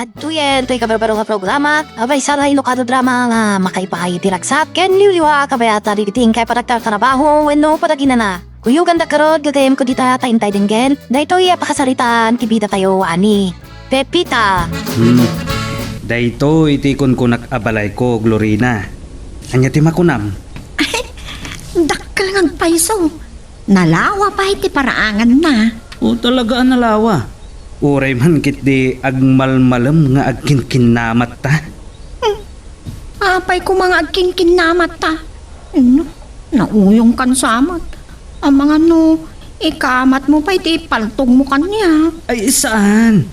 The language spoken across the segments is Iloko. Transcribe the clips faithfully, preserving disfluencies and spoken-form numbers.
Adtoyen toy kabarbaro nga programa, abay, saray lokal drama nga makaipaay ti ragsak ken liwliwa a kabayatan dagiti inkay panagtatrabaho wenno panaginana. Kuyogandak garud, gagayyemko dita ta intay denggen daytoy a pakasaritaan ti bidatayo a ni Pepita. Hmm. Daytoy ti kunkunak a balayko, Glorina. Ania ti makunam? Dakkel nga agpayso. Nalawa pay ti paraanganna. O, talaga a nalawa. Uray man ketdi agmalmalem nga agkinkinnamatta. Hmm. Apay koma nga agkinkinnamatta? No, nauyongkan sa met. Amangan no ikamatmo pay ti paltogmo kaniak. Ay, saan.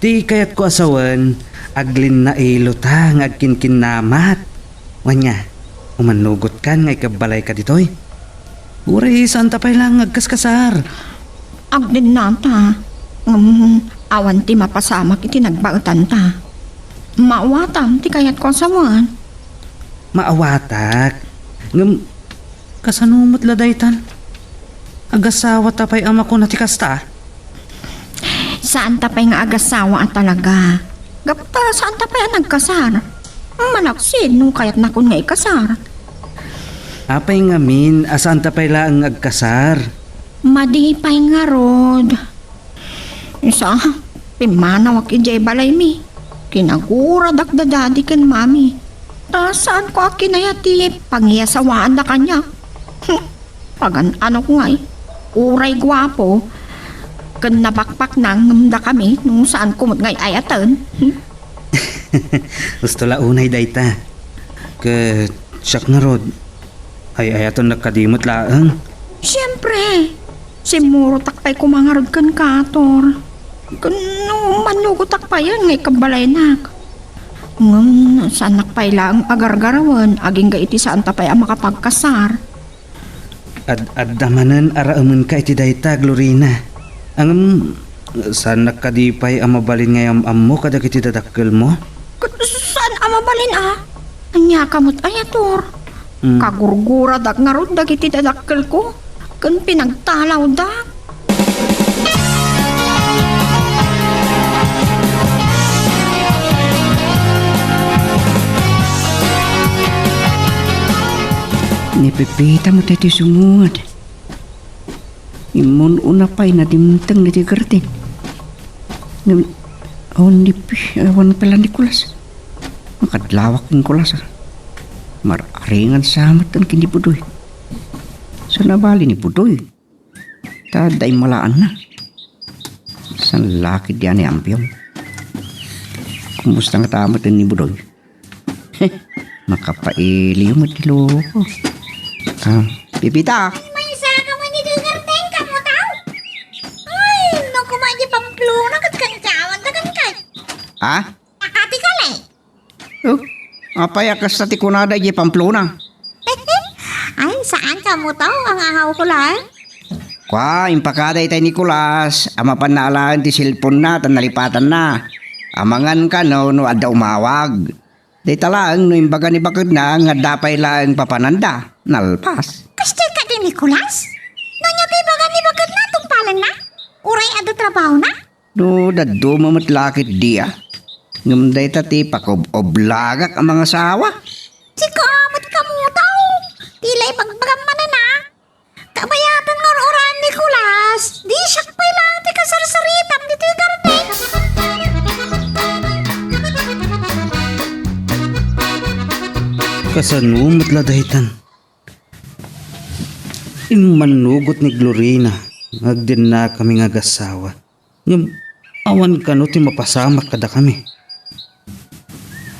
Ti kayatko a sawen, aglinnailota nga agkinkinnamat. Wen nga, umannugotkan nga ikabbalayka ditoy. Uray saanta pay laeng nga agkaskasar. Agdennata. Ngem awan ti mapasamak iti nagbaetanta. Maawatam ti kayatko a sawen. Maawatak. Ngem kasano met la daytan? Agasawata pay a makuna ti kasta? Saanta pay nga agasawa a talaga. Gapu ta saanta pay a nagkasar. Malaksid no kayatnakon nga ikasar. Apay ngamin a saanta pay laeng nga agkasar? Madi pay ngarud. Isa, pimmanawak idiay balaymi. Kinaguradak da Daddy ken Mami. Ta saanko a kinayat ti pangiyasawaanda kaniak. Pagan-anok ngay. Uray guapo ken nabakbaknang ngem dakami no saanko met nga ay-ayaten. Husto la unay dayta. Ket siak ngarud, ay-ayatennak kadi met laeng. Siempre, simmurotak pay koma ngarud kenka, Tor. Ken no mannugotak payen nga ikabbalaynak. Ngem saannak pay laeng a gargarawen agingga iti saanta pay a makapagkasar. Ad-adda manen a raemenka iti dayta, Glorina. Ngem, saannak kadi pay a mabalin nga yam-ammo kadagiti dadakkelmo? Ket saan a mabalin a? Aniaka met aya, Tor? Hmm. Kagurguradak ngarud dagiti dadakkelko ken pinagtalawdak. Ni Pepita met ti sumungad. Immun-una pay nadimteng ditoy garden. Ngem, awan ni Pi-, awan pay la ni Nicolas. Makadlawak ni Nicolas, a. Mar-aringan sa met ken ni Budoy. Saan a bali ni Budoy? Ta adda immalaanna. Saan la ketdi a ni Ampion? Kumusta ngata met ni Budoy? Makapailiw met ti loko. Ah, Pepita. Maysa ka man iti garden, kamutaw? Ay, no, kuma di Pamplona, ket kantawan ta kan kay. Ah? Nakati ka, le. Oh, apay a kasta ti kunada idiay Pamplona? Ay, saan, kamutaw, ang ahaw ko laeng. Kua, impakada itay Nicolas, a mapanna alaen ti cellphone-na, tan nalipatanna. Amangan kano no adda umawag. Dayta laeng no imbaga ni bakedna nga adda pay laeng papananda, nalpas. Kasta kadi, Nicolas? No ania ti ibaga ni bakedna, tungpalenna? Uray adu trabahona? No dadduma met la ketdi a. Ngem dayta ti pakob-oblagak a mangasawa. Sika met kamutaw. Ti la ibagbagam manen a. Kabayatan nga ur-uraen, Nicolas. Di siak pay laeng ti kasarsaritam ditoy garden. Kasano met la daytan? Immannugot ni Glorina nga agdennakami nga agasawa. Ngem awan kano ti mapasamak kadakami.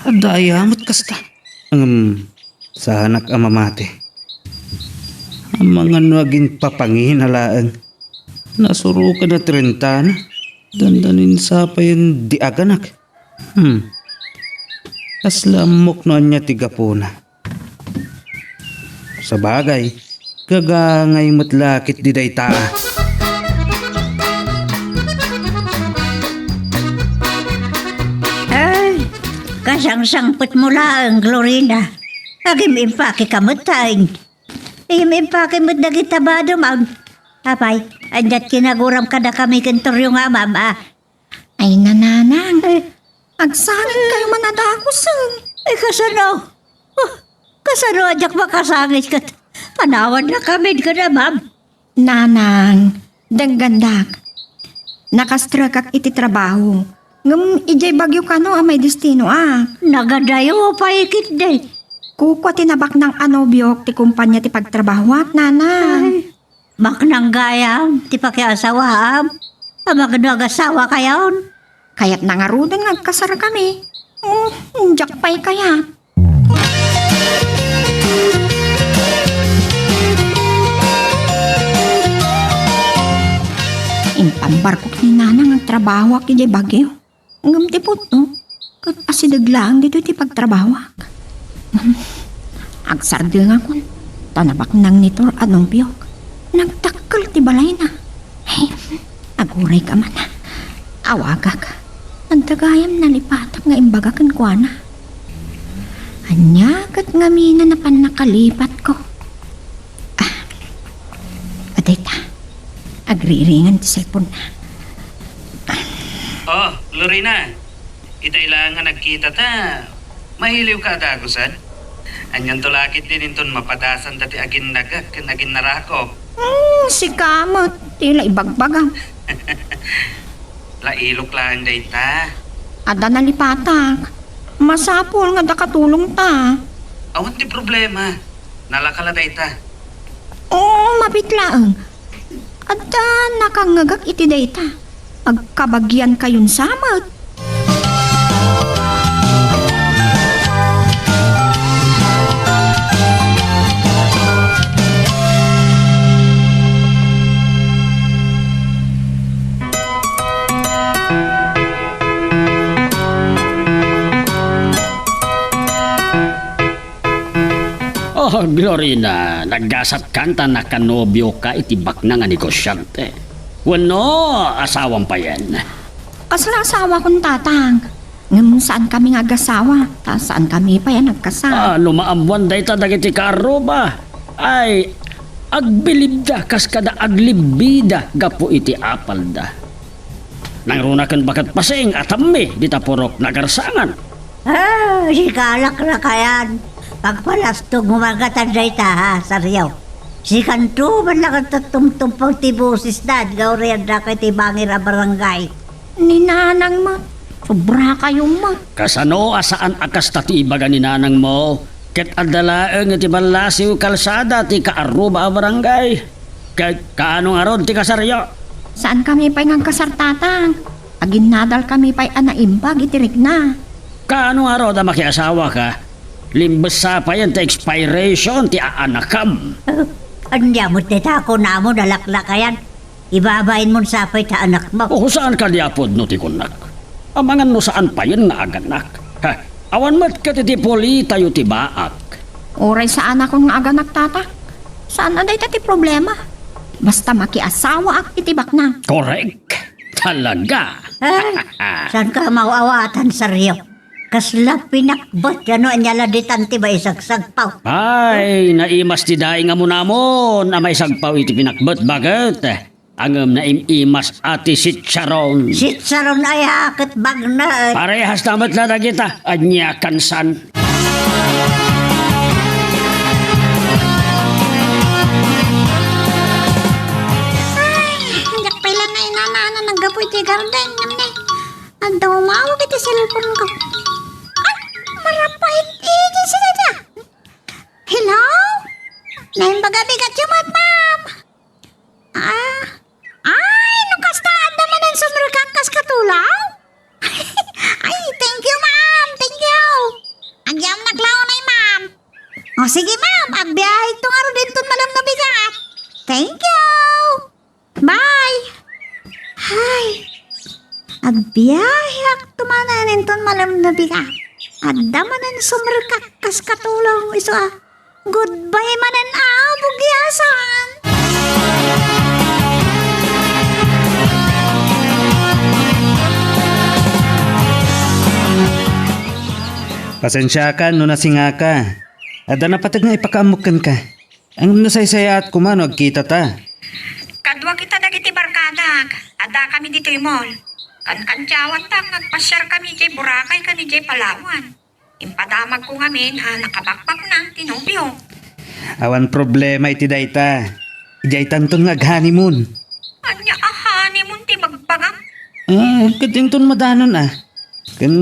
Adda aya met kasta. Ngem saanak a mamati. Amangan no aginpapangina laeng. Nasuroken a trentana. Dandanin sapayen di aganak. Hmm. Kasla ammok no ania ti gapuna. Sabagay, gagangay met la ketdi dayta a. Ay, kasangsangpetmo laeng, Glorina. Agim-impake ka met, ay. Agim-impake met dagita badom, ag-, apay, aniat kinaguram kadakami ken Toryo nga amam, a? Ay, nanang. Ay. Agsangitkayo man a dagusen. Ay, kasano? Oh, kasano a diak makasangit ket panawanna kami ken amam? Nanang, denggendak. Nakastrekak iti trabaho. Ngem idiay Baguio kano a maidestinoak. Nagadayo pay ketdi. Kukua ti nabaknang a nobiok ti kompania ti pagtrabahoak, nanang. Ay, baknang gayam ti pakiasawaam a mangno agasawakayon. Kayatna ngaruden nga agkasarkami. Mm, diak pay kayat. Impambarkok ni nanang nga agtrabahoak idiay Baguio. Ngem ti pudno, ket asideg laeng ditoy ti pagtrabahoak. Agsardengakon, ta nabaknang ni Tor a nobiok. Nagdakkel ti balayna. Aguray ka man. Awagak. Adda gayam nalipatak nga imbaga kenkuana. Ania ket ngamin a napan nakalipatko? Ah, adayta. Agriringan ti cellphone-na. Oh, Lorena. Itay laeng nga nagkitata, mailiwka a dagusen? Anianto la ketdin inton mapadasanda ti aginnagak ken aginnarakok? Hmm, sika met, ti la ibagbagam. Lailok laeng dayta. Adda nalipatak. Masapul nga adda katulongta. Awan ti problema. Nalaka la dayta. Oo, mabiit laeng. Adda nakangngegak iti dayta. Agkabagiankayon sa met. Oh, Glorina, naggasatkan ta nakanobioka iti baknang a negosiante. Wenno, asawam payen? Kasla asawakon, Tatang. Ngem saankami nga agasawa, ta saankami pay a nagkasar. Ah, no maammoan dayta dagiti kaarruba, ay, agbilibda kas kada aglibbida gapu iti apalda. Nangruna ken baket pasing a tammi dita purok nagarsangan. Ah, sikalak na kayan. Pagpalastog mo man katan dayta, ha, Sario. Sikanto man la kanta tumtumpaw ti boses na, gaurian da kay ti bangir a barangay. Ni nanang met, sobra kayo met. Kasano a saan a kasta ti ibaga ni nanang mo? Ket adda laeng iti ballasiw kalsada ti kaarruba a barangay. Ket kaano ngarud ti kasaryo? Saan kami pay nga agkasar, Tatang. Aginnadal kami pay a naimbag iti rikna. Kaano ngarud a makiasawaka? Limbessa payen ti expiration ti aanakam. Ania met dayta kunamo, nalaklakayan? Ibabain mon sapay ta anakmo. O, saan kadi a pudno ti kunnak? Amangan no saan payen nga aganak. Ha, awan met ket iti pulitayo ti baak. Uray saanakon nga aganak, Tata. Saan a dayta ti problema. Basta makiasawaak iti baknang. Korek. Talaga. Ay, saan ka mawawatan, Sario? Kasla pinakbet, ano, ania la ditan ti maisagsagpaw? Ay, naimas ti daing a munamon a maisagpaw iti pinakbet, baket? Ngem naim-imas a ti sitsaron. Sitsaron aya ket bagnet. Parehas ta met la dagita. Ania kansan? Ay, diak pay la nainanaan a naggapu iti garden, ngem ne, adda umawag iti cellphone ko. Ay, marapait iti sila dia. Hello? Naimbag a bigatyo met, ma'am. Ah, ay, no kasta, adda manen sumrekak kas katulaw? Ay, thank you, ma'am. Thank you. Agyamnak la unay, ma'am. O, sige, ma'am. Agbiahekto ngarud inton malem no bigat. Thank you. Bye. Ay, agbiaheakto manen inton malem no bigat. Adda manen sumrekak kas katulaw isu a. Goodbye manen a bugiasan. Pasensiakan no nasingaka. Adda napateg nga ipakaammok kenka. Ngem nasaysayaat koma no agkitata. Kadua kita dagiti barkadak. Addakami ditoy mall. Kankadiawanta nga agpasiarkami idiay Boracay ken idiay Palawan. Impadamagko ngamin a nakabakbaknang ti nobio. Awan problema iti dayta. Idiaytanton nga ag-honeymoon. Ania a honeymoon ti bagbagam? Ah, ket inton madanon a. Ken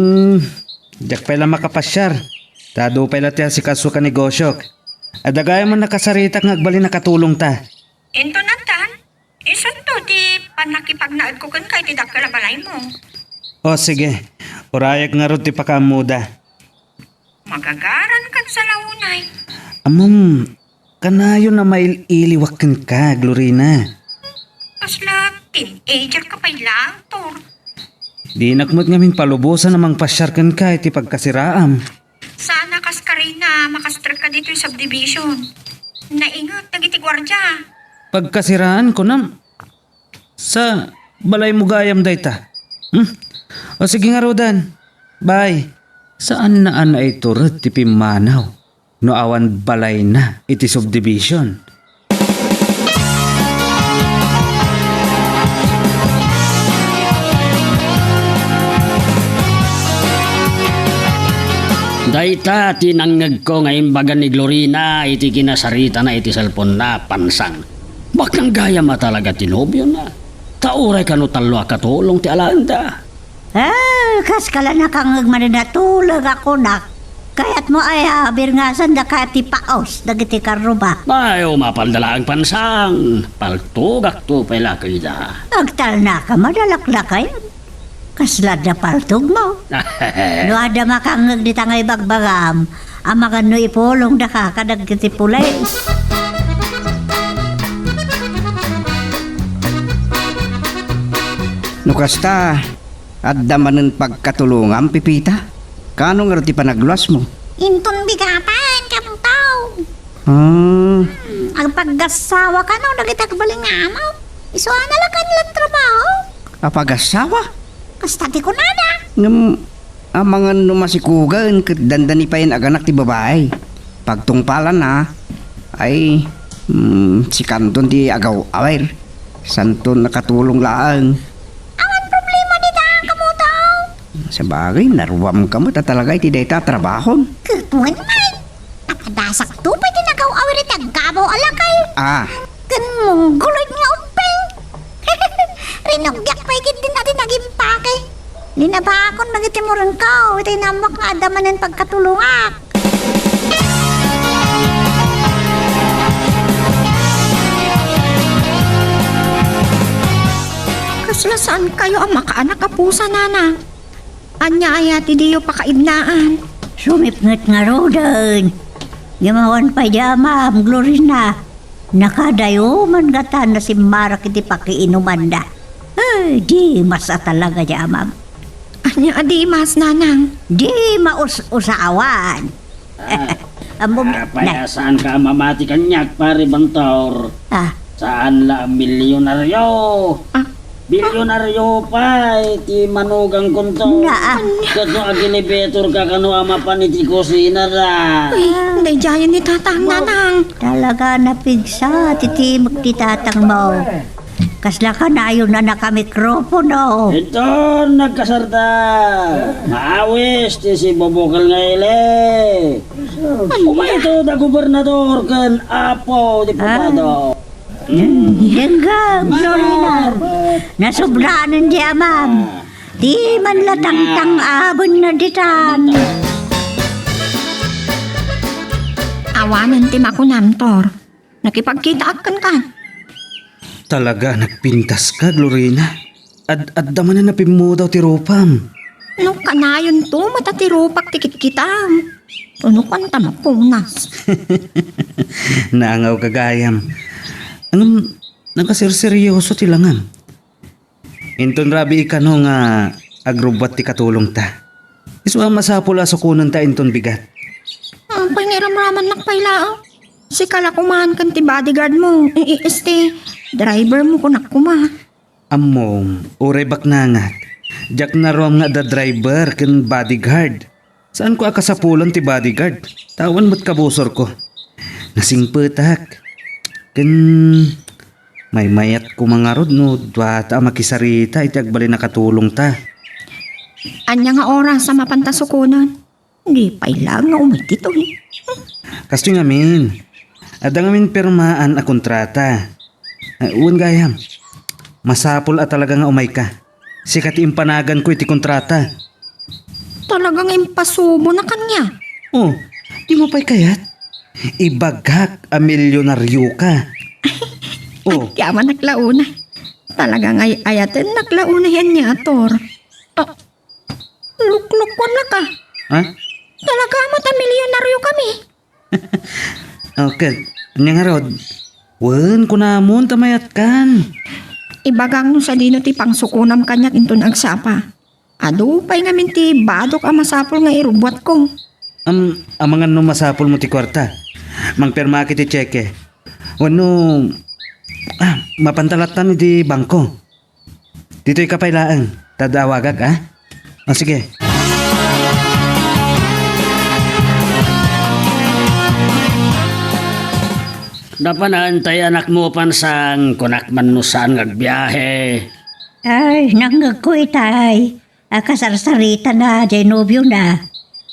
diak pay la makapasiar. Ta adu pay la ti asikaso ka negosiok. Adda gayam a nakasaritak nga agbalin a katulongta. Inton addan, isunto ti pannakipagnaedko kenka iti dakkel a balaymo. O, sige. Urayek ngarud ti pakaammoda. Magagaran kan salaunay. Ammom, kanayon a mail-iliwak kenka, Glorina. Kasla teenager ka pay laeng, Tor. Dinak met ngamin palubosan a mangpasiar kenka iti pagkasiraam. Sana kas karina, makastrek ka ditoy subdivision. Nainget dagiti guardia. Pagkasiraan, kunam? Sa balaymo gayam dayta. Hmm? O sige ngaruden. Bye. Saanna a naitured ti pimmanaw no awan balayna iti subdivision. Dayta ti nangngegko nga imbaga ni Glorina iti kinasaritana iti cellphone-na, Pansang. Baknang gayam a talaga ti nobiona. Ta uray kano tallo a katulong ti alaenda. Ah, kas ka la nakangngeg manen a tuleg a kunak. Kayatmo aya a birngasandaka ti paos dagiti karruba? Ay, umapalda laeng, Pansang. Paltogakto pay la kayda. Agtalnaka madalaklakayan. Kasla adda paltogmo? No adda makangngeg dita nga ibagbagam, amangan no ipulongdaka kadagiti pulis. No kasta, adda manen pagkatulongam, Pepita? Kano ngarud ti panagluasmo? Inton bigaten, kamtaw. Ah. Hmm, agpaggassawa kano dagiti agbalin nga amok. Isu a nalakan la trabaho. Apagasawa? Kasta ti kunada. Ngem, amangan no masikugen ket dandani payen aganak ti babai. Pagtungpalanna, ay, mm, sikanton ti agaw-awir. Santon nakatulong laeng. Awan problema dita, kamuto. Sabagay, naruamka met a talaga iti dayta a trabahom. Ket wen man, napadasak to pay ti nagaw-awir iti aggabaw a lakay. Ah. Ken mongoloid nga ubbing. Rinugyak pay ketdin a di nagimpake. Linabakon dagiti murengko iti nammak nga adda manen pagkatulongak. Kasla saan kayo a makaanak a pusa, Nana? Ania aya ti diyo pakaibnaan? Sumipnget ngaruden. Ngem awan pay di amam, Glorina. Nakadayo man ngata nasimmarak iti pakiinumanda. Ay, Dimas a talaga di amam. Ania a Dimas, Nanang? Di maus-usawan. Ah, Ammom, ah, na- pay, saan ka mamati kaniak, Pare Bantor? Ah. Saan la a milyonaryo? Ah. Bilyonaryo pay ti manugang kunto. Naa. Ket no agelevator ka kano a mapan iti kusina da. Ay, daydiayen ni Tatang, Nanang. Talaga napigsa ti timek ti tatangmo. Kasla kanayon a nakamikropono. Inton nagkasarta, maawis ti sibubukel nga ili. Umayto da gobernador ken apo ti Ah. Pupado. Dengngem, Glorina. Nasublaanen di amam. Di man la tangtang-abenna ditan. Awanen ti makunam, Tor. Nakipagkitaak kenka. Talaga, nagpintas ka, Glorina. Ad-, adda manen a pimmudaw ti rupam. No kanayon to, mata ti rupak ti kitkitam. Ano kanta mapunas? Naangaw ka gayam. Ngem, nakaserseryoso ti langam. Inton rabii kano nga agrubbuat ti katulongta. Isu a masapul a sukonenta inton bigat. Apay nga iramramannak pay laeng? Sika la kuman ken ti bodyguard mo. I-, i-, este, driver mo kunak koma. Ammom, uray baknangak. Diak naruam nga adda driver ken bodyguard. Saanko a kasapulan ti bodyguard. Ta awan met kabusorko. Nasingpetak. Ken Maymayat koma ngarud no duata a makisarita iti agbalin a katulongta. Ania nga oras a mapanta sukonen? Di pay laeng nga umay ditoy. Kastoy ngamin, adda ngamin pirmaan a kontrata. Eh, wen gayam, masapul a talaga nga umayka. Sika ti impanaganko iti kontrata. Talaga nga impasubo na kaniak. Oh, dimo pay kayat? Ibagak a milyonaryo ka. Oh. Agyamanak la unay. Talaga nga ay-ayatennak la unay ania, Tor. Ah, luklukuannaka. Ha? Talaga met a milyonaryo kami. Okay, ania ngarud? Wen, kunamon ta mayatkan. Ibagak no sadino ti pangsukonam kaniak inton agsapa. Adu pay ngamin ti badok a masapul nga irubbuatko. Am, amangan no masapulmo ti kuarta. Mangpirmak iti tseke. Wenno, ah, mapanta lattan iti bangko. Ditoyka pay laeng, ta adda awagak, ah. O, sige. Napanan tay anakmo, Pansang, kunak man no saan nga agbiahe. Ay, nangngegko itay. A kasarsaritana, jay nobiona.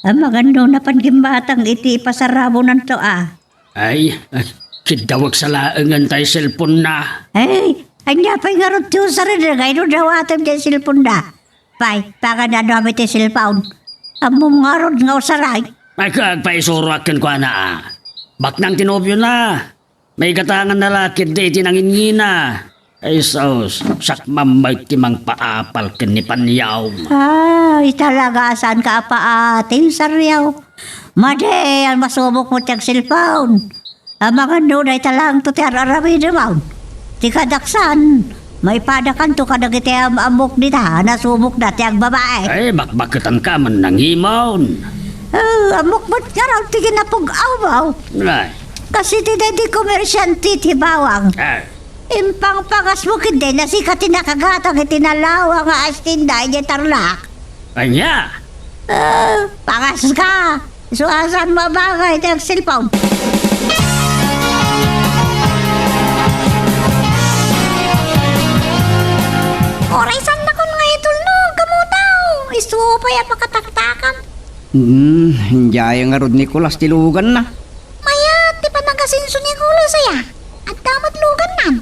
Amangan no napan gimmatang iti ipasarabonanto a. Ay, ay, kiddawek sa laengen tay cellphone-na. Ay, ania pay ngarud ti usarem nga ino dawatem jay cellphone-na? Pay, paganano amin ti cellphone? Ammom ngarud nga usaray? Ay, ka, agpaisuroak kenkuana a. Baknang ti nobiona. Maigatanganna la ketdi iti nanginngina. Ay, sus, sakmam met ti mangpaapal ken ni Panyawm. Ay, talaga, saanka a paateng, Sariaw. Madi, a masubokmo ti agcellphone. Amangan no dayta laeng ti ar-aramidem, aw. Ti kadaksan, maipadakanto kadagiti am-ammok dita a nasubokda ti agbabaet. Ay, bakbaketanka man nangimon. Eh, ammok met ngarud ti kinapug-awmo. Ay. Kas iti daydi komersiante ti bawang. Ah. Impangpangasmo ketdi a sika ti nakagatang iti nalawa nga astinda idiay Tarlac. Ania? Ah, pangaska. Isu a saanmo a bagay ti agcellphone. Uray saannakon nga itulnog, kamutaw. Isu pay a pakataktakam. Hmm, diay ngarud Nicolas ti luganna. Mayat ti panagasenso ni Nicolas aya. Adda met lugannan.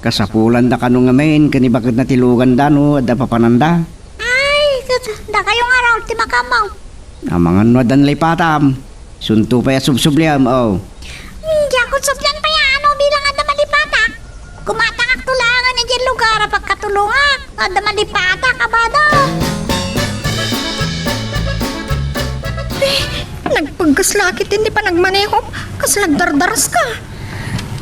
Kasapulanda kano ngamin ken ibaketna ti luganda no adda papananda. Ay, ket dakayo ngarud ti makaammo. Amangan no adda nalipatam. Isunto pay a subsubliam, o. Hmm, diak subsublian pay a no bilang adda malipatak. Kumatangakto laengen idiay lugar a pagkatulongak. Adda malipatak a bado. Eh, nagpaggas la ketdi ti panagmanehom, kasla agdardaraska.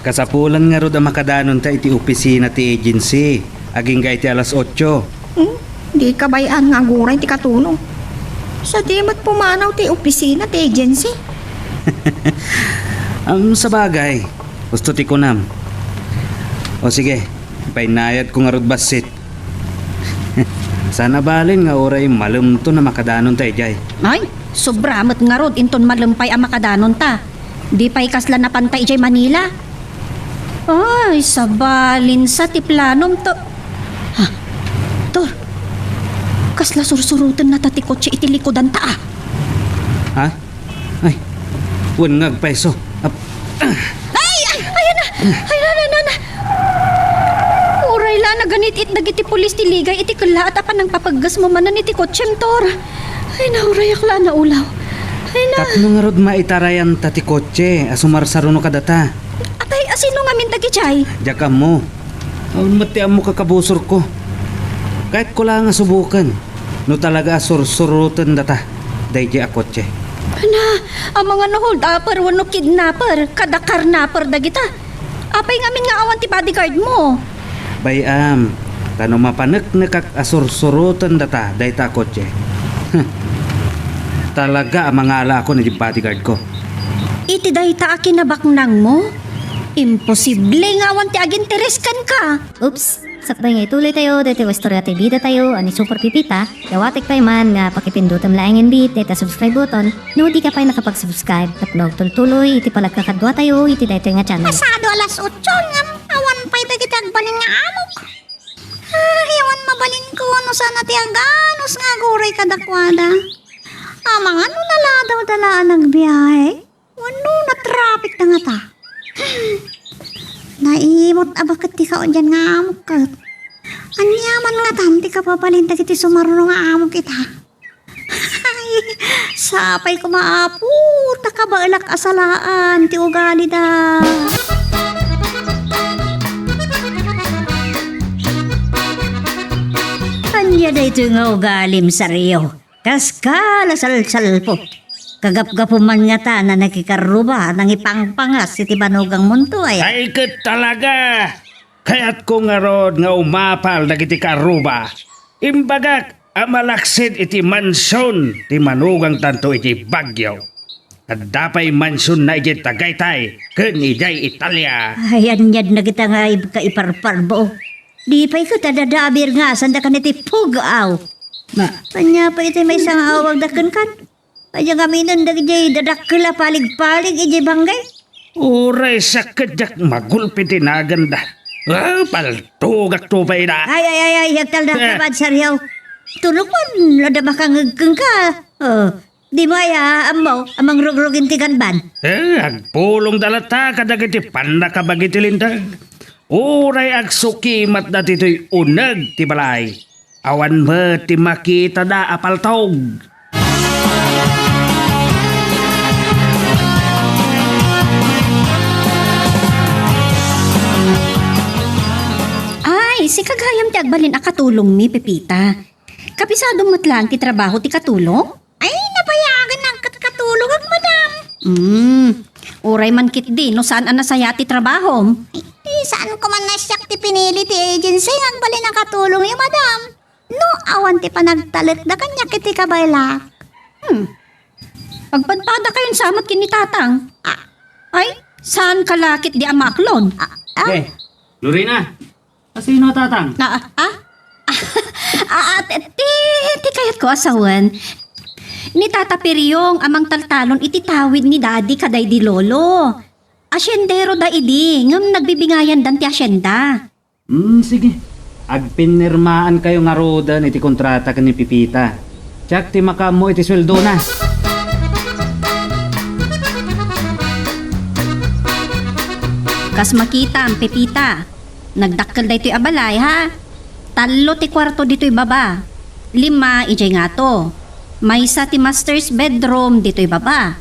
Kasapulan ngarud a makadanonta iti opisina ti agency, agingga iti alas otso. Hmm? Dika bay-an nga aguray ti katulong. Sadi met pumanaw ti opisina ti agency. Am, sabagay, husto ti kunam. O sige, painayatko ngarud bassit. Saan a balin nga uray malemto a makadanonta idiay. Ay, sobra met ngarud inton malem pay a makadanonta. Di pay kasla napanta idiay Manila. Ay, sabalinsa ti planom to. Ha? Tor, kasla sursurotennata ti kotse iti likudanta a. Ha? Ay, wen nga agpayso. Ap-, ah. Ay, ay, ay, na, ay, na, na, na, na. Uray la naganit-it dagiti pulis ti ligay iti kellaat a panangpapaggasmo manen iti kotsem, Tor. Ay, naurayak la a naulaw. Ay, na. Tapno ngarud maitarayanta ti kotse a sumarsaruno kadata. Apay, asino ngamin dagijay? Diak ammo. Awan met ti ammok a kabusorko. Kayatko la nga subuken no talaga a sursurotendata daydiay a kotse. Ana, amangan no hold-upper wenno kidnapper, kada carnapper dagita. Apay ngamin nga awan ti bodyguardmo? Bay-am, ta no mapaneknekak a sursurotendata dayta a kotse, talaga a mangalaakon iti bodyguardko. Iti dayta a kinabaknangmo? Imposible nga awan ti aginteres kenka. Oops! Sakbay nga ituloytayo daytoy a istorya ti bidatayo a ni Super Pipita, dawatek pay man nga pakipindutem laengen dayta subscribe button no dika pay nakapag-subscribe tapno agtultuloy iti panagkakaduatayo iti daytoy nga channel. Pasado alas otso ngem awan pay dagiti agba- Nga amok. Ay, awan mabalinko no saan a ti aganus nga aguray kadakuada. Amangan no naladaw da la a nagbiyahe. Wenno natraffic da ngata. Naimut a baket ti kaudyan nga amok ket. Ania man ngatan ti kababalin dagiti sumaruno nga amok ita? Ay, sapay koma, Apo, ta kabaelak a salaan ti ugalida. Ania daytoy nga ugalim, Sario? Kas kala salsalpo. Kagapgapum man ngata a nakikarruba a nangipangpangas iti banogangmonto, aya? Ay, ket talaga! Kayatko ngarud nga umapal dagiti karruba. Imbagak a malaksid iti mansion ti manugangtanto iti Baguio. Adda pay mansionna idiay Tagaytay ken idiay Italia. Ay, anian na kita nga ib-, kaiparparbo. Di pay ket adda a birngasanda kan iti pugaw. Na. Ania pay iti maysa nga awagda kenkan? Aya ngamin dagiti dadakkel a paligpalig idiay banggen? Uray sakit diak magulpi ti naganda. Ah, paltugak to pay da. Ay, ay, ay, ay, agtalda ka, eh, Bad Sariaw. Tulok man, adda makangegkeng ka. Oh, di mo aya, ammo, a mangrugrugin ti ganban. Eh, agpulong da latta kadagiti pannakabagi ti lintag. Uray agsukimat da ditoy uneg ti balay. Awan met ti makitada a paltog. Ay, sika gayam ti agbalin a katulongmi, Pepita. Kapisado met laeng ti trabaho ti katulong? Ay, nabayagan nagkatkatulogak, madam. Hmm. Uray man ketdi no saan a nasayaat ti trabahom. Ay, saan ko man nasiak ti pinili ti agency nga agbalin a katulongyo, madam. No awan ti panagtalekda kaniak iti kabaelak. Hmm. Agpadpadakayon sa met ken ni Tatang. Ah. Ay, saan ka la ketdi a maaklon? Ah, ah. Eh, Lorena, Asino, Tatang? Ah, ah, ah? Ah, ah, ti, ti, ti kayatko a sawen. Ni Tata Piryong a mangtaltalon iti tawid ni Daddy kadaydi Lolo. Asyendero da idi, ngem nagbibingayandan ti asyenda. Hmm, sige. Agpinirmaankayo ngaruden iti kontrata ken ni Pepita. Siak ti makaammo iti sueldona. Kas makitam, Pepita. Nagdakkel daytoy a balay, ha? Tallo ti kuarto ditoy baba. Lima idiay ngato. Maysa ti master's bedroom ditoy baba.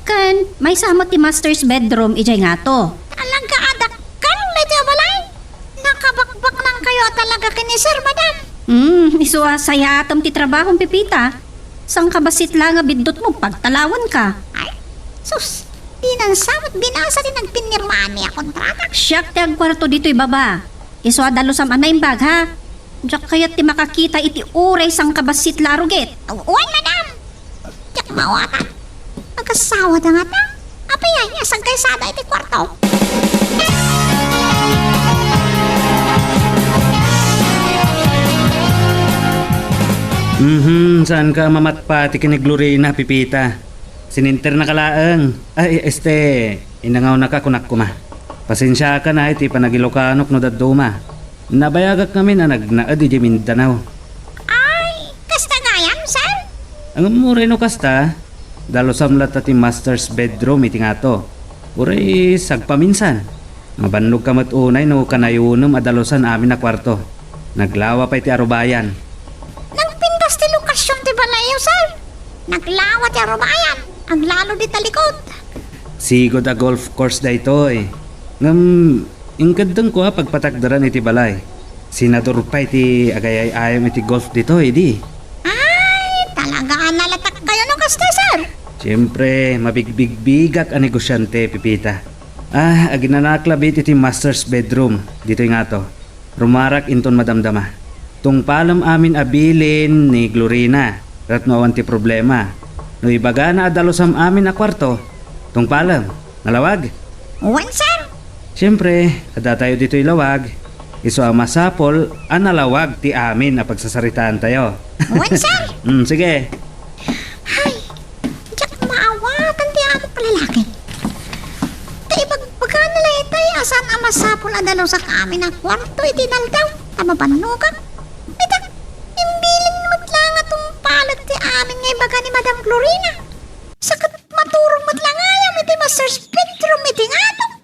Ken maysa met ti master's bedroom idiay ngato. Talaga a dakkel daytoy a balay? Nakabakbaknangkayo a talaga ken ni Sir, Madam. Hmm, isu a sayaatem ti trabahom, Pepita. Sangkabassit la nga biddutmo, pagtalawanka. Ay, sus, dinan sa met binasa ti nagpinirmaanmi a kontrata. Siak ti agkuarto ditoy baba. Isu a dalusam a naimbag, ha? Diak kayat ti makakita iti uray sangkabassit la a rugit. Wen, madam. Diak maawatan. Agasawa da ngata. Apay aya, sagkaysada iti kuarto. Mhm, saan ka mamatpati ken ni Glorina, Pepita? Sininternaka laeng. Ay, este, inangawnaka, kunak koma. Pasensiakan iti panagilokanok no dadduma. Nabayagak ngamin a nagnaed idiay Mindanao. Ay, kasta gayam, sir? Ngem uray no kasta, dalusam latta ti master's bedroom iti ngato. Uray sagpaminsan. Mabannog ka met unay no kanayonem a dalusan amin a kuarto. Naglawa pay ti arubayan. Nagpintas ti lokasion ti balayyo, sir. Naglawa ti arubayan. Aglalo di talikod. Sigud a golf course daytoy. Ngem, inkeddengko a pagpatakderan iti balay. Senador pay ti agayay-ayam iti golf ditoy, di? Ay, talaga a nalatakkayo no kasta, sir. Siempre, mabigbigbigak a negosiante, Pepita. Ah, aginanaak labi iti master's bedroom ditoy ngato. Rumarak inton madamdama. Tungpalem amin a bilin ni Glorina, ket no awan ti problema. No ibagana a dalusam amin a kuarto, tungpalem. Nalawag? Wen, sir. Siempre, addatayo ditoy lawag. Isu a masapul a nalawag ti amin a pagsasaritaantayo. Wen, sir. Hmm, sige. Hay, diak maawatan ti amok a lalaki. Ta ibagbagana la itay a saan a Masapul a dalusak amin a kuarto iti inaldaw, ta mabannogak. Ita, imbilin met la nga tungpalet ti amin nga ibaga ni Madam Glorina. Sa ket maturog met la gayam iti master's bedroom iti ngatong.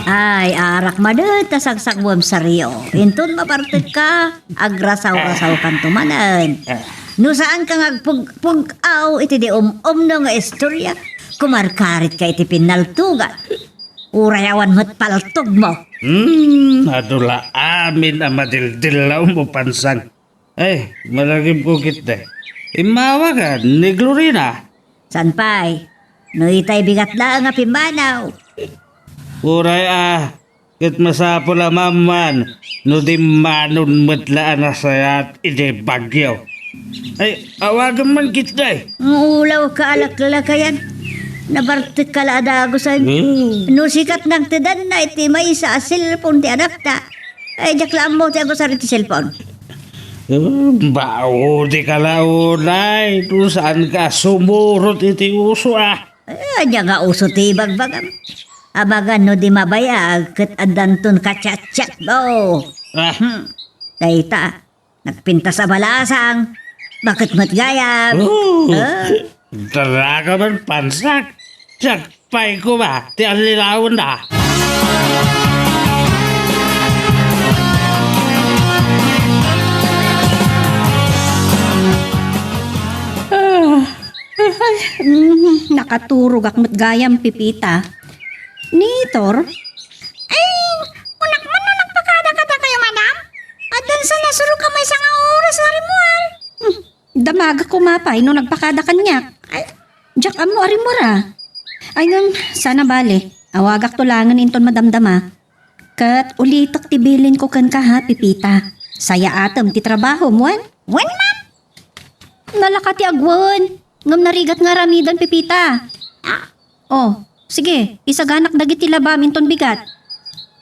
Ay, arak manen ta sagsagwem sario. Inton mabartekka, agrasaw-rasawkanto manen. No saanka nga agpug-pug-aw iti di um-umno nga istorya, kumarkaritka iti pinnaltugan. Uray awan met paltogmo. Hmm, adu la amin a madildillawmo, Pansang. Ay, malagipko ketdi. Immawagan ni Glorina. Saan pay? No itay bigat laeng a pimmanaw. Uray a, ket masapul a maammuan no dimmanon met la a nasayaat iti bagyo. Ay, awagem man ketdi. Nga ulawka a laklakayan. Nabartekka la a dagusan. Hmm. No sika ti nangtedanna iti maysa a cellphone ti anakta. Ay, diak la ammo ti agusar iti cellphone. Hmm, baudika la unay, no saanka sumurot iti uso, ah. Eh, ania nga uso ti ibagbagam? Amangan no di mabayag, ket addanton ka-chat-chat mo. Ah. Hmm. Dayta, nagpintas a balasang. Baket met gayam? Oh. Ah. Dara ka man, Pansang. Siak pay koma ti allilawenda. Ah, ay, mm, nakaturogak met gayam, Pepita. Nitor? Ay, kunak man no nagpakada kadakayo, madam? Addan sa nasurok a maysa nga oras a rimmuar. Hmm, damagak koma pay no nagpakada kaniak. Ay, diak ammo a rimmuar a. Ay, ngem, saan a bale. Awagakto laengen inton madamdama. Ket ulitek ti bilinko kenka ha, Pepita. Sayaatem ti trabahom, wen? Wen, ma'am. Nalaka ti agwen. Ngem narigat nga aramiden, Pepita. Ah. Oh, sige, isaganak dagiti labam inton bigat.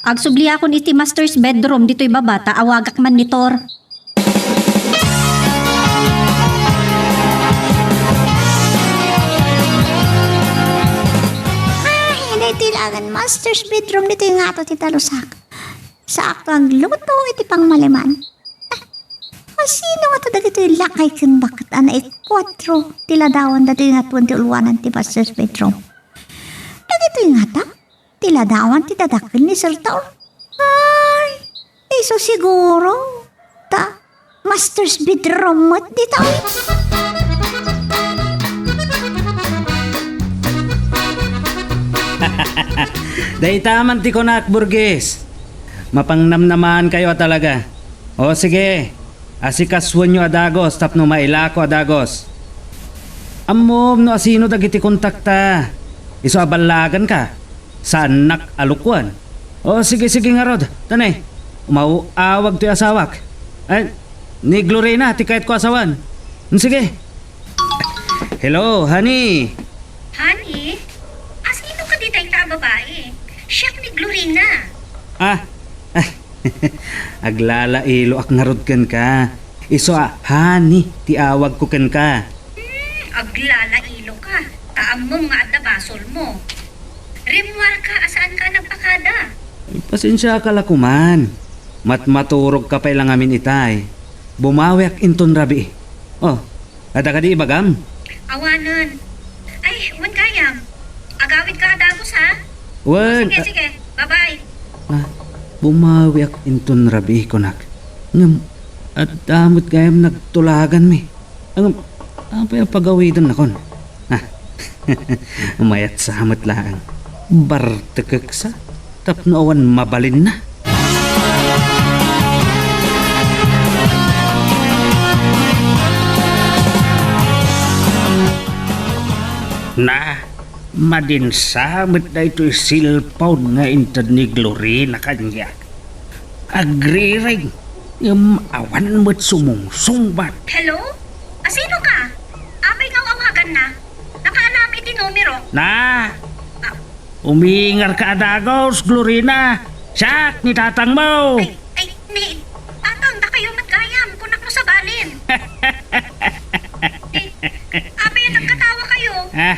Agsubliakon iti master's bedroom ditoy baba ta awagak man ni Tor. Ah, daytoy laengen master's bedroom ditoy ngato ti dalusak. Saakto agluto iti pangmaliman. Ah, asino ngata dagitoy lakay ken baket a naikuatro ti ladawan datoy nga twenty ulwanan ti master's bedroom? Dagitoy ngata ti ladawan ti dadakkel ni Sir Taur? Ay, isu siguro. Ta, master's bedroom met ditoy. Dayta man ti kunak, Burgis. Mapangnamnamaankayo a talaga. O sige, asikasuenyo a dagus tapno mailako a dagus. Ammom no asino dagiti kontakta. Isu a ballaganka. Saannak a lukuan. O, sige, sige ngarud. Tani, umaw-awag toy asawak. Ay, ni Glorina, ti kayatko a sawen. Mm, sige. Hello, honey. Honey? Asino kadi dayta a babai? Siak ni Glorina. Ah, ay, aglalailoak ngarud kenka. Isu a honey ti awagko kenka. Hmm, aglalailoka. Ta ammom nga adda basolmo. Rimmuarka a saanka a nagpakada. Ay, pasensiaka la koman. Matmaturogka pay la ngamin itay. Bumawiak inton rabii. Oh, adda kadi ibagam? Awanen. Ay, wen gayam. Agawidka a dagus, ha? Wen. Sige, ah, sige. Bye-bye. Ah, bumawiak inton rabii, kunak. Ngem, adda met gayam nagtulaganmi. Ngem, apay a pagawidennakon? Ah, mayat sa met laeng. Bartekek sa, tapno awan mabalinna. Na, madinsa met daytoy cellphone nga inted ni Glorina kaniak. Agriring, ngem awan met sumungsungbat. Hello? Asino ka? Apay nga awaganna? Nakaalam iti numero. Na! Ah. Umingarka a dagus, Glorina. Siak ni tatangmo. Ay, ay, ni tatang, dakayo met gayam, kunak no sabalin. Ha?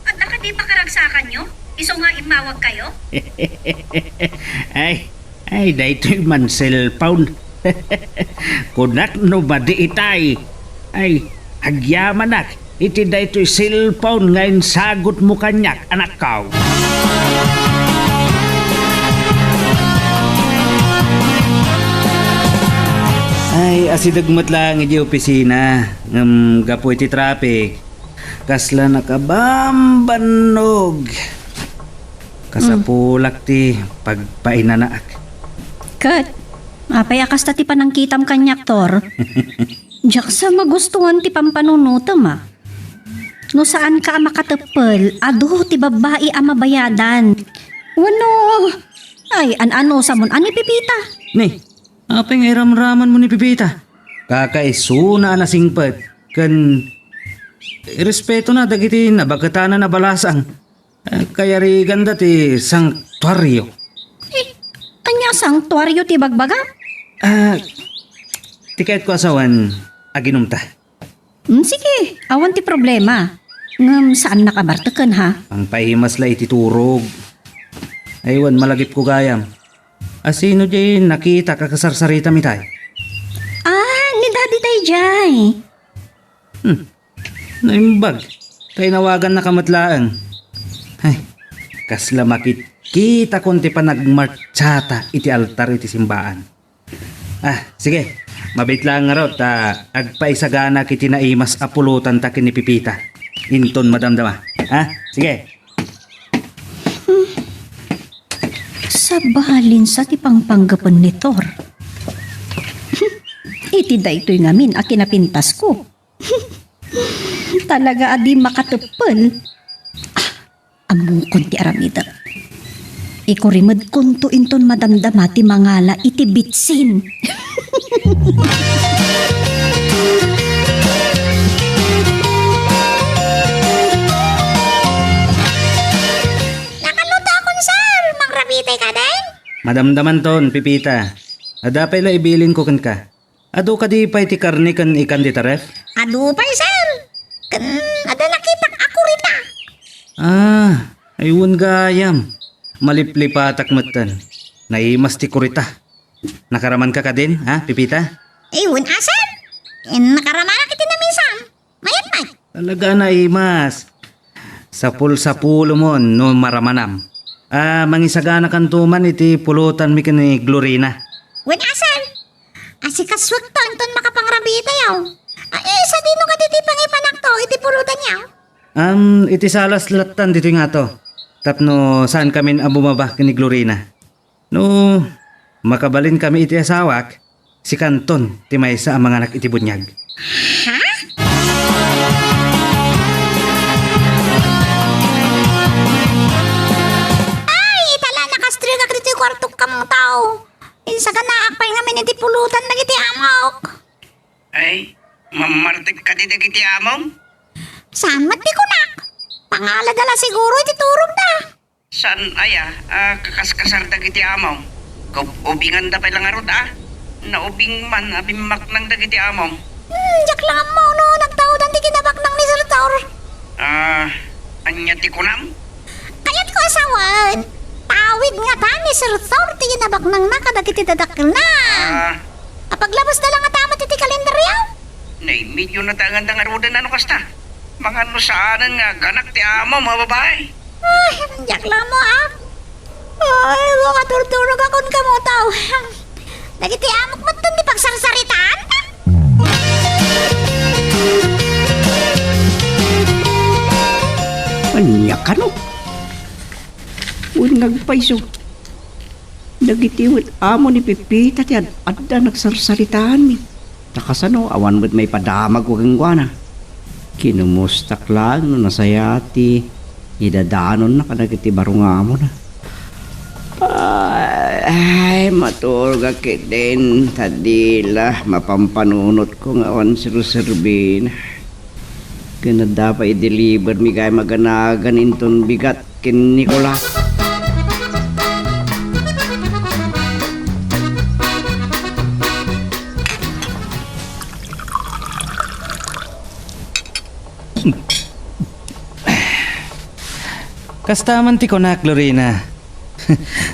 Adda kadi pakaragsakanyo? Isu nga immawagkayo? Ay, ay, daytoy man cellphone. Kunak no madi itay. Ay, agyamanak iti daytoy cellphone nga insagutmo kaniak, anakko. Ay, asideg met laeng idiay opisina, ngem gapu iti traffic, kasla nakabambannog. Kasapulak ti pagpainanaak. Ket, apay a kasta ti panangkitam kaniak, Tor? Diak sa magustuhan ti pampanunotem, a. No saanka a makateppel, adu ti babbai a mabayadan. Wenno, ay, an-anusamon a ni Pepita? Ni, apay nga iramramanmo ni Pepita? Kakaisuna a nasingpet ken irespetona dagiti nabaketanna a balasang. Ah, kayariganda ti sanktuario. Eh, ania sanktuario ti bagbaga? Ah, ti kayatko a sawen, aginumta. Hmm, sige, awan ti problema. Ngem saannak a barteken, ha? Pangpaimas la iti turog. Ay, wen, malagipko gayam. Asino diay nakitak a kasarsaritam itay? Ah, ni Daddy daydiay. Hmm. Naimbag. Kay nawagannaka met laeng. Ay, kasla makitkitakon ti panagmartsata iti altar iti simbaan. Ah, sige. Mabit laeng ngarud ta agpaisaganak iti naimas a pulotanta ken ni Pepita. Inton madamdama. Ha? Sige. Sabalinsa ti pangpanggapen ni Tor. Iti daytoy ngamin a kinapintasko. Talaga a di makateppel. Ah, ammokon ti aramidek. Ikurimedkonto inton madamdama ti mangala iti bitsin. Nakaluto akon, sir. Mangrabitay ka din? Madamdamanton, Pepita. Adda pay la ibilinko kenka. Adu kadi pay ti karne ken ikan dita ref? Adu pay, sir. Ken adda nakitak a kurita. Ah, ay wen gayam. Maliplipatak metten. Naimas ti kurita. Nakaramanka kadin, ha, Pepita? Ay wen a, sir. Nakaraman iti namisam. Mayat met. Talaga a naimas. Sapul-sapulomon no maramanam. Ah, mangisaganakanto man iti pulotanmi ken ni Glorina. Wen a, sir. Asikasuekto inton makapangrabitayo. Ah, eh, sadino kadi ti pangipanakto iti pulotanyo? Am, iti salas lattan ditoy ngato. Tapno saankamin a bumaba ken ni Glorina. No makabalinkami iti asawak, sikanton ti maysa a manganak iti buniag. Ha? Ay, ita la, nakastrigak ditoy kuartok, Kamotaw. Insaganaak pay ngamin iti pulotan dagiti amok. Ay, mammartek kadi dagiti amom? Saan met ti kunak? Pangalada la siguro iti turogda. Saan aya a kakaskasar dagiti amom? Kub-, ubinganda pay la ngarud a? Naubing man a bimmaknang dagiti amom. Hmm, diak la ammo no nagtawdan ti kinabaknang ni Sir Tor. Ah, ania ti kunam? Kayatko a sawen, tawid ngata ni Sir Tor ti kinabaknangna kadagiti dadakkelna. Ah. Apaglabesda la ngata met iti kalendaryo? Nay, medyo natangan da ngaruden a no kasta. Mangan no saanen nga agganak ti amom a babai. Ay, diak la ammo, a. Ay, makaturturogakon, Kamotaw. Dagiti amok metten ti pagsarsaritaan. Ania kano? Wen nagpayso. Dagiti met amo ni Pepita ti ad-adda nagsarsaritaanmi. Ta kasano, awan met maipadamagko kenkuana. Kinumustak laeng no nasayaat ti idadanonna kadagiti baro nga amona. Ay, ay, maturogak ketdin, ta di la mapampanunotko nga awan serserbina. Ken adda pay i-deliver mi gayam a ganagan inton bigat ken Nicolas. Kasta man ti kunak, Lorena.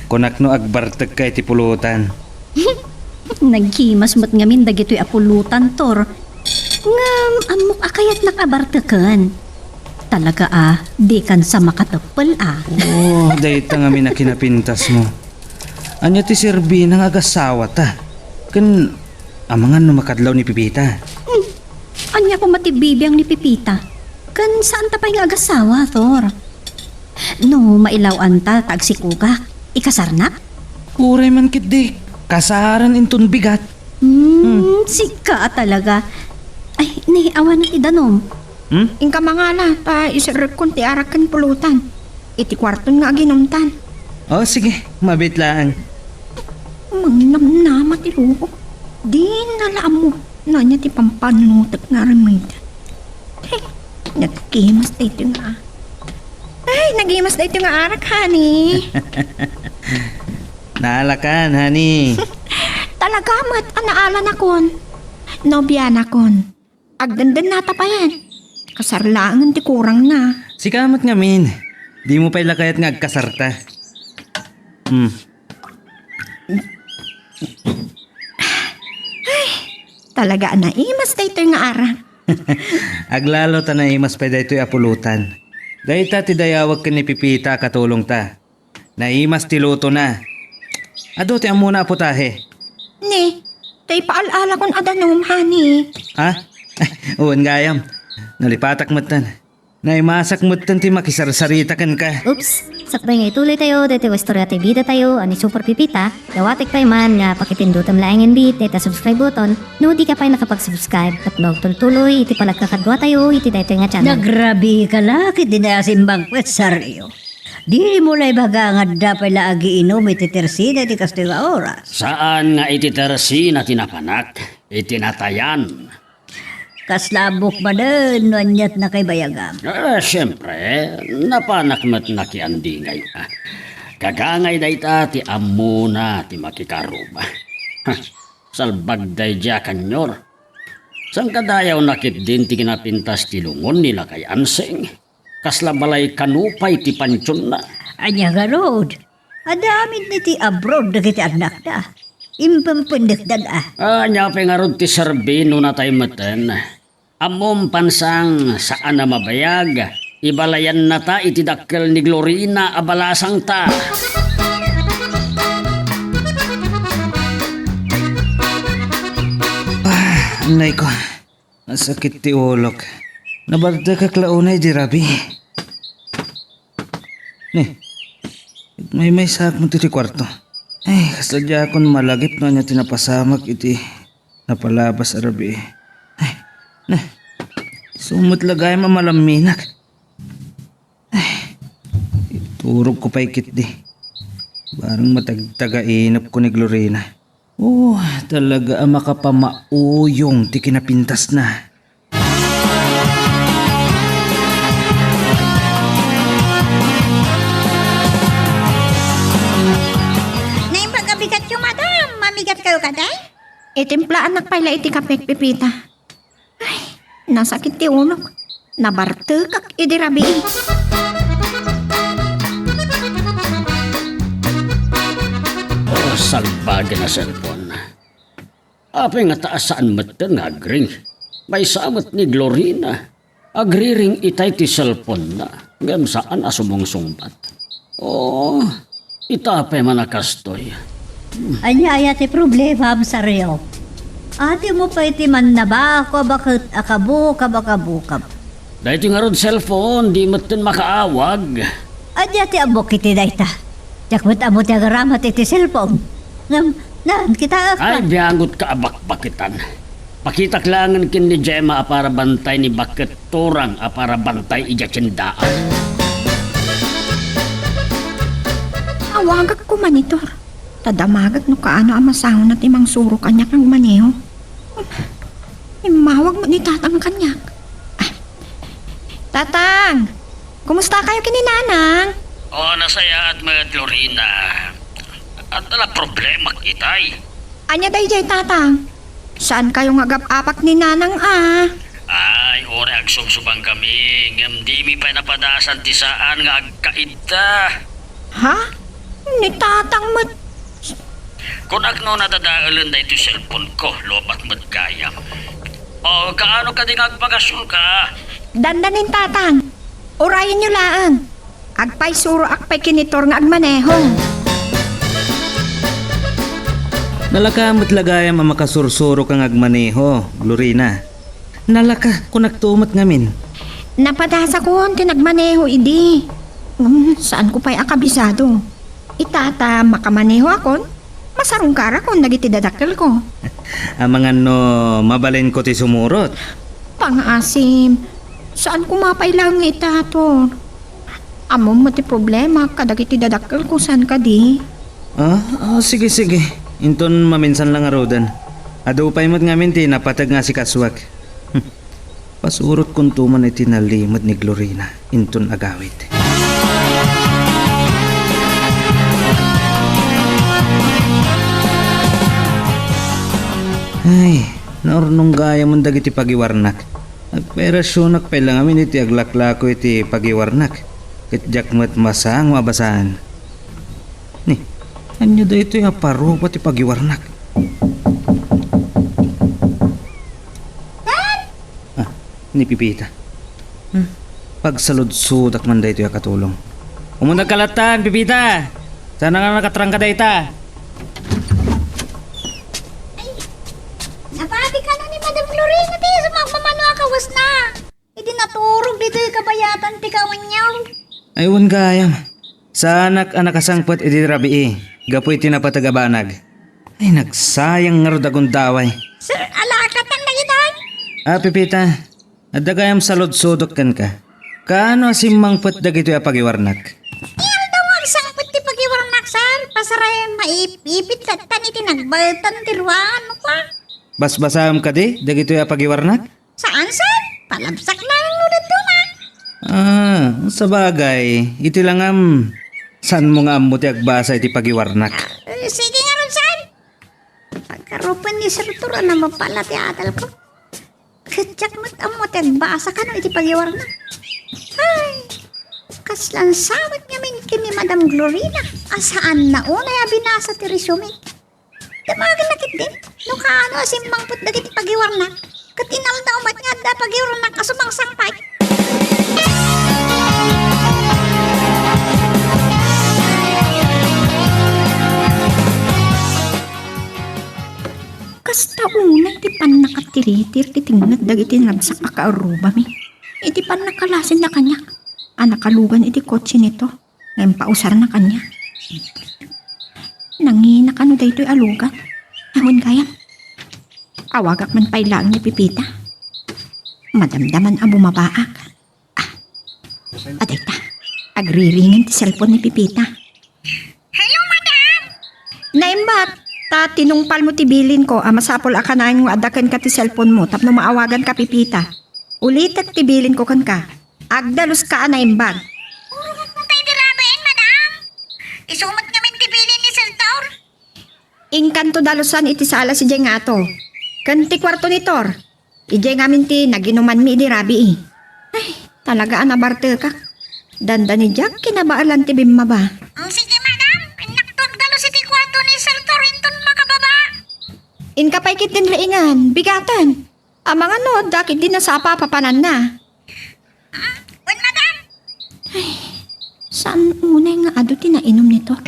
Kunak no agbartekka iti pulutan. Nagkimas met ngamin dagitoy a pulutan, Tor. Ngem ammok a kayatnak a barteken. Talaga a, dikan sa makateppel a. Oo, dayta ngamin a kinapintasmo. Ania ti serbina nga agasawata? Ken amangan no makadlaw ni Pepita? Hmm. Ania koma ti bibiang ni Pepita? Ken saanta pay nga agasawa, Tor? No mailaw-anta ta agsikogak, ikasarnak? Uray man ketdi, kasaren inton bigat. Hmm, hmm. Sika a talaga. Ay, ni, awan ti danom. Hmm? Inka mangala, ta iserrekkon ti arak ken pulutan. Iti kuarton nga aginumtan. Oh, sige, mabit laeng. Mangnamnama ti lubok. Dina la ammo. No ania ti pampanunotek nga aramid. Hey, nagkimas daytoy nga. Ay, nagimas daytoy nga arak, honey. Naalakan, honey. Talaga met a naalanakon. Nobianakon. Agdendennata payen. Kasar laengen ti kurangna. Sika met ngamin. Dimo pay la kayat nga agkasarta. Hmm. Ay, talaga a naimas daytoy nga arak. Aglalo ta naimas pay daytoy a pulutan. Dayta ti dayawek ken ni Pepita a katulongta. Naimas ti lutona. Adu ti ammona a putahe. Ni, tay paal-alakon a danom, honey. Ha? Wen gayam. Nalipatak metten. Naimasak metten ti makisarsarita kenka. Oops! Sakbay nga ituloy tayo, daytoy nga istorya ti bida tayo, a ni Super Pepita, dawatek pay man nga pakipindutem laengen bi dayta subscribe button, no di ka pay nakapag-subscribe, ket maagtultuloy iti panagkakadua tayo iti daytoy nga channel. Nagrabi ka la, ket di na simbang puetsario. Di mo la ibaga nga adda pay la agiinum iti tersina iti kastoy nga oras. Saan nga iti tersina ti napanak, iti natayan. Kasla ammok manen no aniat nakaibayagam. Ah, siempre, napanak met nakiandingay. Kagangay dayta ti ammona ti makikaruba. Ha, salbag daydi a kanyor. Saan kadayawna ketdin ti kinapintas ti lungon ni Lakay Anseng? Kasla balay kano pay ti pantionna. Ania ngarud? Adda amin iti abroad dagiti annakda. Impempendekdan a. Ania pay ngarud ti serbi no natay metten? Ammom, Pansang, saan a mabayag, ibalayannata iti dakkel ni Glorina a balasangta. Ah, anay ko. Nasakit ti ulok. Nabartekak la unay di rabii. Ni, maymaysaak met iti kuarto. Ay, kasla diakon malagip no ania ti napasamak iti napalabas a rabii. Ay, na, isu met la gayam a malamminak. Ay, iturogko pay ketdi. Bareng matagtagainepko ni Glorina. Oh, talaga a makapamauyong ti kinapintasna. Naimbag a bigatyo, madam. Mamigat kayo kadi? Itimplaannak pay la iti kape, Pepita. Ay, nasakit ti ulok. Nabartekak idi rabii. Oh, salbage a cellphone. Apay ngata a saan metten nga agring? Maysa met ni Glorina. Agriring itay ti cellphone-na, ngem saan a sumungsungbat. Oh, ita pay man a kastoy. Ania aya ti problemam, Sario? Adimo pay ti mannabakubak ket akabukab a kabukab. Daytoy ngarud cellphone, di metten makaawag. Ania ti ammok iti dayta? Diak met ammo ti agaramat iti cellphone. Ngem, nan, kitaek. Ay, biangot ka a bakbaketan. Pakitak laengen ken ni Gemma a para bantay ni Bakket Torang a para bantay idiay tiendaan. Awagak koma ni Tor. Ta damagek no kaano a masaona ti mangsuro kaniak nga agmaneho. Immawag met ni Tatang kaniak. Ah. Tatang! Kumusta kayo ken ni Nanang? Oh, nasayaat met, Lorena. Adda la problema itay. Ania daydiay, Tatang? Saan kayo nga agap-apak ni Nanang a? Ah, Ay, uray agsubsubangkami, ngem dimi pay napadasan ti saan nga agkaidda. Ha? Ni tatang met? Kunak no nadadaelen daytoy cellphone ko, lobat met gayam. O, kaano kadi nga agpakasurka? Dandanin, tatang. Urayenyo laeng. Agpaisuroak pay ken ni Tor nga agmaneho. Nalaka met la gayam a makasursurok nga agmaneho, Glorina. Nalaka, kunakto met ngamin. Napadasakon ti nagmaneho idi. Hmm, saanko pay a kabisado. Ita ta makamanehokon, masarungkarakon dagiti dadakkelko. Amangan no mabalinko ti sumurot. Pangaasim, saan koma pay laeng nga ita, Tor. Ammom met ti problema kadagiti dadakkelko, saan kadi? Ah, ah, sige, sige. Inton maminsan la ngaruden. Adu pay met ngamin ti napateg nga asikasuak. Pasurotkonto man iti nalimed ni Glorina inton agawid. Ay, naurnong gayam dagiti pagiwarnak. Nagperasionak pay la ngamin iti aglaklako iti pagiwarnak. Ket diak met masango a basaan. Ni, ania daytoy a parupa ti pagiwarnak? Ah, ni Pipita. Hmm. Pagsaludsodak man daytoy a katulong. Umunegka lattan, Pipita! Saan nga nakatrangka dayta? Napati kano ni Madam Lorena ti sumagmamano a kawesna. Idi naturog ditoy kabayatan ti kawenyo. Ay, wen gayam. Saanak a nakasangpet idi rabii, gapu iti napateg a banag. Ay, nagsayang ngarud a gundaway. Sir, alakatan dagitoy? Ah, Pipita, adda gayam saludsodok kenka. Kaano a simmangpet dagitoy a pagiwarnak? Ti aldaw nga agsangpet ti pagiwarnak, sir. Pasarem, maipipit lattan iti nagbaetan ti ruangan, no pa? Basbasaem kadi dagitoy a pagiwarnak? Saan, sir? Palabsak laeng no dadduma. Ah, sabagay, iti langam, saanmo nga ammo ti agbasa iti pagiwarnak? Eh, sige ngarud, sir. Pagkarupen ni Sir Tor a namapala ti adalko. Ket diak met ammo ti agbasa kano iti pagiwarnak. Ay, kasla sawen ngamin ken ni Madam Glorina a saanna unay a binasa ti resume. Damagenna ketdin no kaano a simmangpet dagiti pagiwarnak, ket inaldaw met nga adda pagiwarnak a sumangsangpet. Kasta unay ti pannakatiritir ti tengnged dagiti naragsak a kaarrubami iti pannakalasinna kaniak a nakalugan iti kotse ni Tor. Ngem pausarna kaniak. Nangina kano daytoy a lugan? Awan gayam. Awagak man pay laeng ni Pipita. Madamdaman a bumabaak. Ah, adayta. Agriringin ti cellphone ni Pipita. Hello, madam! Naimbag, ta tinungpalmo ti bilinko a masapul a kanayon nga adda kenka ti cellphonemo tapno maawaganka, Pipita. Ulitek ti bilinko kenka. Agdaluska a naimbag. Urogek mo tay di rabiin, madam. Isu met ngamin ti bilin ni Sir Tor. Inkanto dalusan iti sala sadiay nga ato. Ken ti kuarto ni Tor. Idiay ngamin ti naginumanmi idi rabii. Ay, talaga a nabartekak. Dandani diak kinabaelan ti bimmaba. Mm, sige, madam. Innakto agdalus iti kuarto ni Sir Tor inton makababa. Inka pay ketdin riingen, bigaten. Amangan no, adda ketdi nasapa a papananna. Ah, wen, madam. Ay, saan unay nga adu ti nainom ni Tor?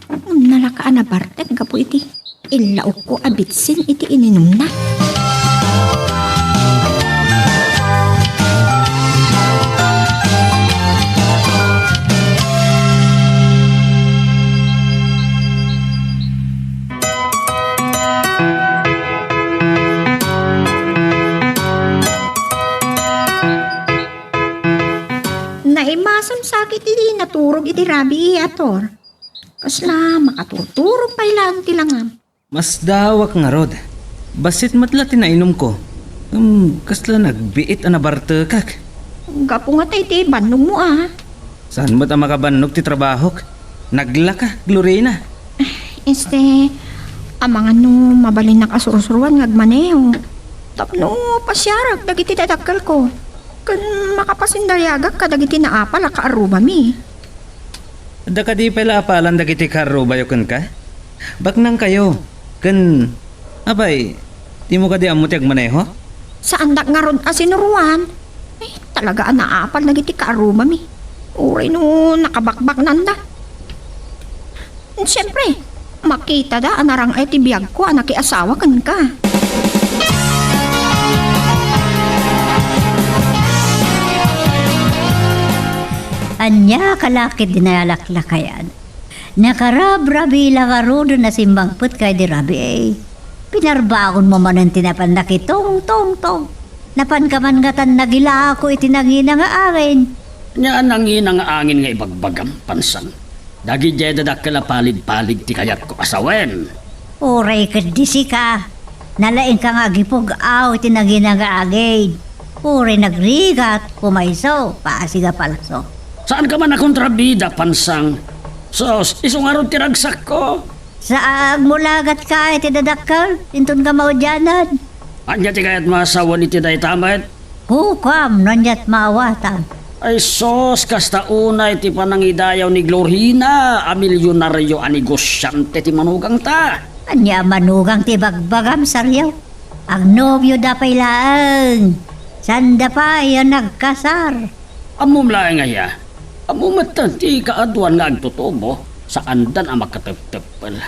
Ngem nalaka a nabartek gapu iti illaokko a bitsin iti ininumna. Naimasam sakit iti naturog iti rabii a Tor. Kasla makaturturog pay laeng ti langam. Masdawak ngarud. Bassit met la ti nainumko. Ngem kasla nagbiit a nabartekak. Gapu nga tay ti bannogmo a. Saan met a makabannog ti trabahok? Naglaka, Glorina. Este, amangan no mabalinnak a sursuruan nga agmaneho. Tapno pasiarak dagiti dadakkelko, ken makapasindayagak kadagiti naapal a kaarrubami. Adda kadi pay la apalan dagiti kaarrubayo kenka? Baknangkayo, ken, apay, dimo kadi ammo ti agmaneho? Saandak ngarud a sinuroan. Ay, talaga a naapal dagiti kaarrubami. Uray no nakabakbaknanda. Siempre, makitada a narang-ay ti biagko a nakiasawa kenka. Ania ka la ket di nalaklakayan? Nakarabrabi la ngaruden a simmangpetka idi rabii. Pinarbangonmo manen ti napan nakitungtungtong. Napanka man ngatan nagilako iti nangina nga angin. Ania a nangina nga angin nga ibagbagam, Pansang? Dagidiay dadakkel a paligpalig ti kayatko a sawen. Uray ket di sika, nalaingka nga agipug-aw iti nangina nga angin. Uray nagrigat, pumayso, pasig a palso. Saanka man a kontrabida, Pansang? Sus, isu ngarud ti ragsakko. Saag mo la gatkaay ti dadakkel, inton ka maudianan. Ania ti kayatmo a sawen iti dayta met? Kukuam no aniat maawatam. Ay sus, kasta unay ti panangidayaw ni Glorina a milionario a negosiante ti manugangta. Ania a manugang ti ibagbagam, Sergio? Agnobioda pay laeng. Saanda pay a nagkasar. Ammom laeng aya? Ammom metten ti kaaduan nga agtutubo, saandan a makatepteppel.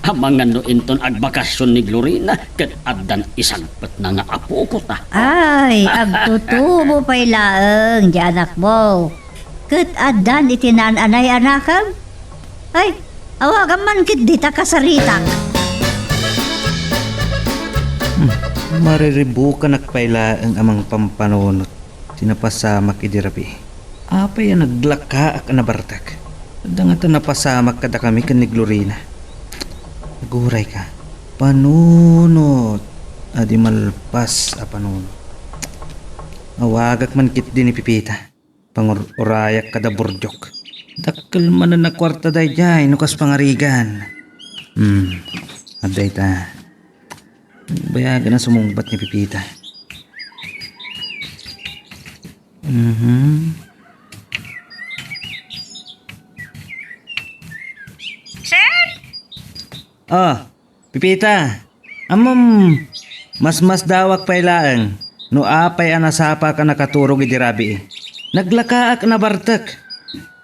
Amangan no inton agbakasyon ni Glorina ket addan isagpetna nga apoko ta. Ay, agtutubo pay laeng ti anakmo. Ket addan iti naan-anay a nakam? Ay, awagam man ketdi ta kasaritak. Hmm, mariribukanak pay laeng a mangpampanunot ti napasamak idi rabii. Apay a naglakaak a nabartek? Adda ngata napasamak kadakami ken ni Glorina. Aguray ka. Panunot a di malpas a panunot. Awagak man ketdi ni Pipita. Pangur-urayak kada burdiok. Dakkel manen a kuarta daydiay no kas pangarigan. Hmm, adda ita. Bayagen a sumungbat ni Pipita. Mhm. Sir? Ah, Pipita, ammom, masmasdawak pay laeng no apay a nasapak a nakaturog idi rabii. Naglakaak a nabartek.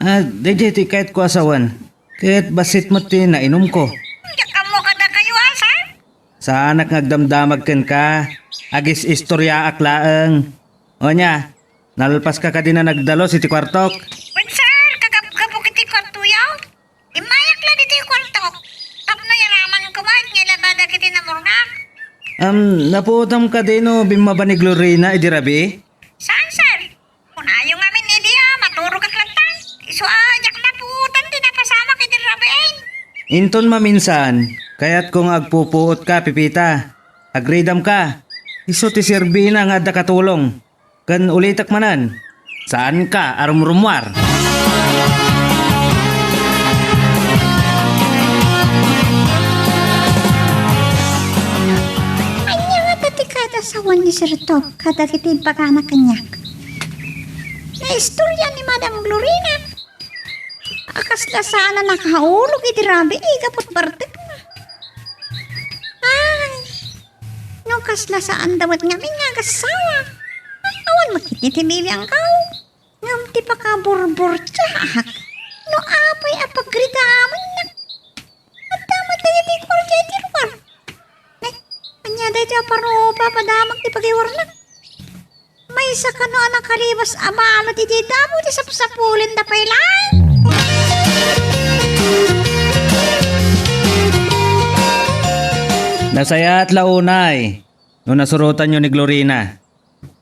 Ah, daydiay ti kayatko a sawen. Ket bassit met ti nainumko. Diak ammo kadakayo, a, sir? Saanak nga agdamdamag kenka, agis-istoriaak laeng. O ania, nalpaska kadi a nagdalus iti kuartok? Wen, sir, kagapgapok iti kuartoyo. Immayak la ditoy kuartok. Tapno yaramanko met nga ilabada iti namurngak. Am, napuotam kadi no bimmaba ni Glorina idi rabii? Saan, sir? Kunayo ngamin idi a maturogak latta. Isu a diak napuotan ti napasamak idi rabii. Inton maminsan, kayatko nga agpupuotka, Pipita. Agridamka. Isu ti serbina nga adda katulong. Ken ulitek manen, saanka a rumrumuar. Ania ngata ti kayat a sawen ni Sir Top kadagiti imbagana kaniak? Naistorya ni Madam Glorina a kasla saan a nakaulog idi rabii gapu ti bartekna. Ay, no kasla saanda met ngamin nga agassawa, awan met ketdi ti bibiangko. Ngem ti pakaburburtiaak no apay a pagridamennak. Adda met daydi guardia iti ruar. Ay, ania daytoy a parupa a padamag ti pagiwarnak? Maysa kano a nakalibas a balud iti damo ti sapsapulenda pay laeng. Nasayaat la unay no nasurotanyo ni Glorina.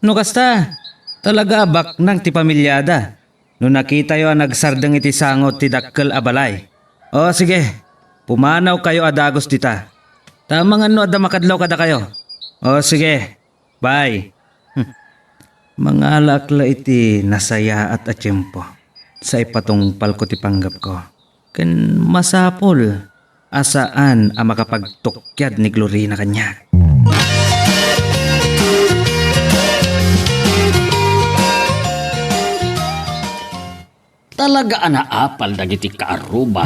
No kasta, talaga a baknang ti pamiliada no nakitayo a nagsardeng iti sango ti dakkel a balay. O, sige, pumanawkayo a dagus dita. Ta amangan no adda makadlaw kadakayo. O, sige, bye. Hmm. Mangalaak la iti nasayaat a tiempo sa ipatungpalko ti panggepko. Ken masapul a saan a makapagtukkiad ni Glorina kaniak. Talaga a naapal dagiti kaarruba.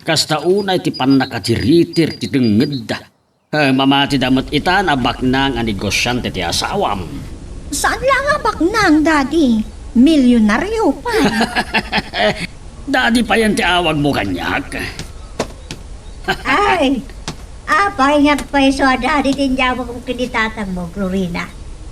Kasta unay ti pannakatiritir ti tengngedda. Eh, mamatida met itan a baknang a negosiante ti asawam. Saan la nga baknang, Daddy? Milyonaryo pay. Daddy payen ti awagmo kaniak. Ay, apay nga agpayso a Daddy ti inyawagmo ken ni tatangmo, Glorina?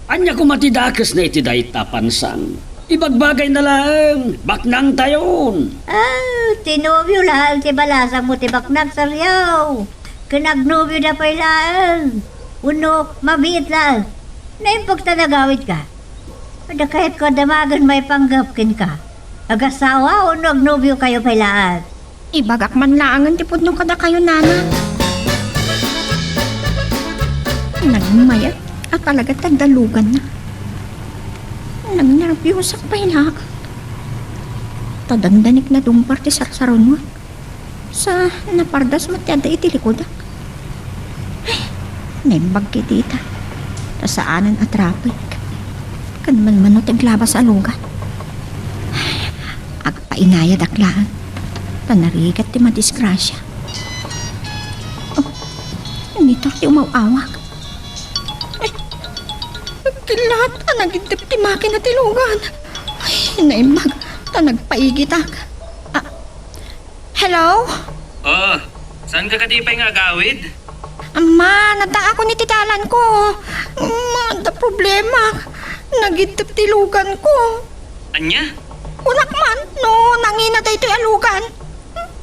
Ania koma ti dakesna iti dayta, Pansang? Ibagbagayna laeng, baknangtayon. Ah, ti nobio laeng ti balasangmo ti baknang, Sariaw. Ken agnobioda pay laeng. Wenno, mabiit laeng. Naimbag ta nagawidka. Adda kayatko a damagen maipanggep kenka. Agasawa wenno agnobiokayo pay laeng? Ibagak man laengen ti pudno kadakayo, nana. Nagmayat a talaga ti agdaluganna. Nagnerbiusak pay laeng. Ta dandanik nadumpar ti sarsarunoak. Sa napardas met ti adda iti likudak. Ay, naimbag ketdita. Ta saanen a traffic. Ken manmano ti aglabas a lugan. Agpainayadak laeng. Ta narigat ti madisgrasia. Oh, nitor ti umaw-awag. Ay, kilat a nagiddep ti makina ti lugan. Ay, naimbag. Ta nagpaigitak. Ah, Hello? Oh, saanka kadi pay nga agawid? Amma, naddaakon iti dalanko. Amma, adda problema. Nagiddep ti luganko. Ania? Kunak man, no nangina daytoy a lugan.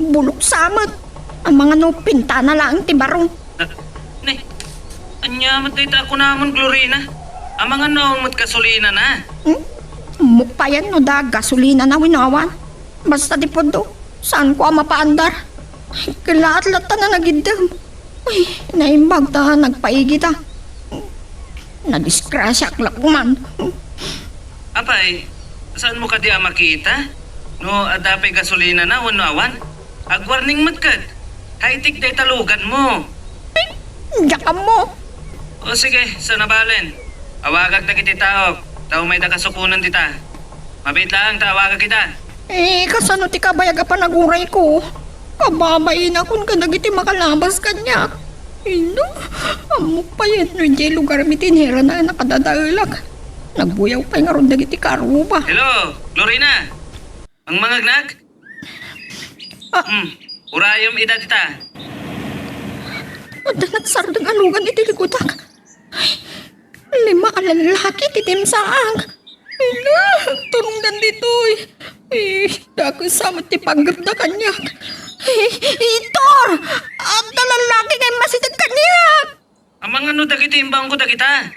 Bulok sa met. Amangan no pintana laeng ti baro. Ah, ne, ania met dayta a kunamon, Glorina? Amangan no awan met gasolinana? Hmm? Mukpayan no adda gasolinana wenno awan. Basta ti pudno, saanko a mapaandar. Ay, kalaat latta a nagiddem. Ay, naimbag ta nagpaigita. Nadisgrasiak la koman. Apay, saanmo kadi a makita no adda pay gasolinana wenno awan? Agwarning met ket. High-tech dayta luganmo. Ay, diak ammo. O sige, sa nabalen. Awagak dagiti taok, ta umayda kasukonen dita. Mabiit laeng ta awagak ida. Eh, kasano ti kabayag a panagurayko? Kababainakon kadagiti makalabas kaniak. Ino, ammok payen no idiay lugarmi ti inirana a nakadadaelak. Nagbuyaw pay ngarud dagiti kaarruba. Hello, Glorina! Mangmangagnak? Ah. Hmm, urayem ida dita. Adda nagsardeng a lugan iti likudak. Ay, lima a lallaki ti dimsaak. Ala, turongdan ditoy. Eh, dakes sa met ti panggepda kaniak. Eh, Itor! Adda lallaki nga immasideg kaniak! Amangan no dagiti imbangko dagita.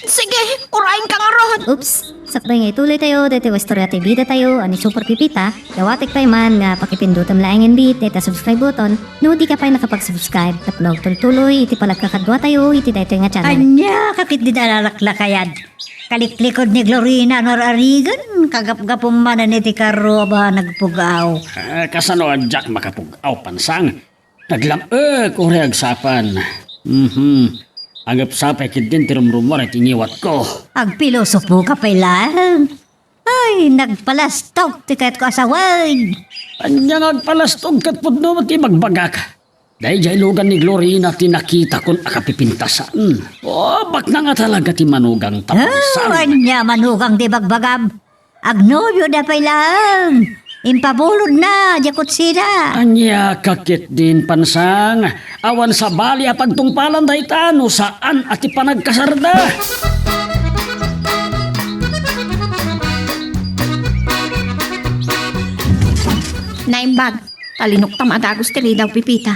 Sige, urayenka ngarud. Oops! Sakbay nga ituloy tayo daytoy nga istorya ti bida tayo a ni Super Pipita, dawatek pay man nga pakipindutem laengen biit dayta subscribe button no di ka pay nakapag-subscribe tapno agtultuloy iti panagkakadua tayo iti daytoy nga channel. Ania ka ket dida nalaklakayan? Kaliklikod ni Glorina no ar-arigen, kagapgapum manen iti karrua a nagpug-aw. Ah, kasano a diak makapug-aw, Pansang? Naglam-ek, uray agsapan. Mhm. Agapsapay ketdin ti rumrumuar iti ngiwatko. Agpilosopo ka pay laeng. Ay, nagpalastog ti kayatko a sawen. Ania nga agpalastog ket pudno met ti ibagbagak? Daydiay lugan ni Glorina ti nakitakon a kapipintasan. Oh, baknang a talaga ti manugang ta. Ah, Pansang. Ania manugang ti ibagbagam? Agnobioda pay laeng. Impabulodna diay kutsina. Ania ka ketdin, Pansang? Awan sabali a pagtungpalan dayta no saan a ti panagkasarda. Naimbag, talinuktam a dagus ti ridaw, Pipita.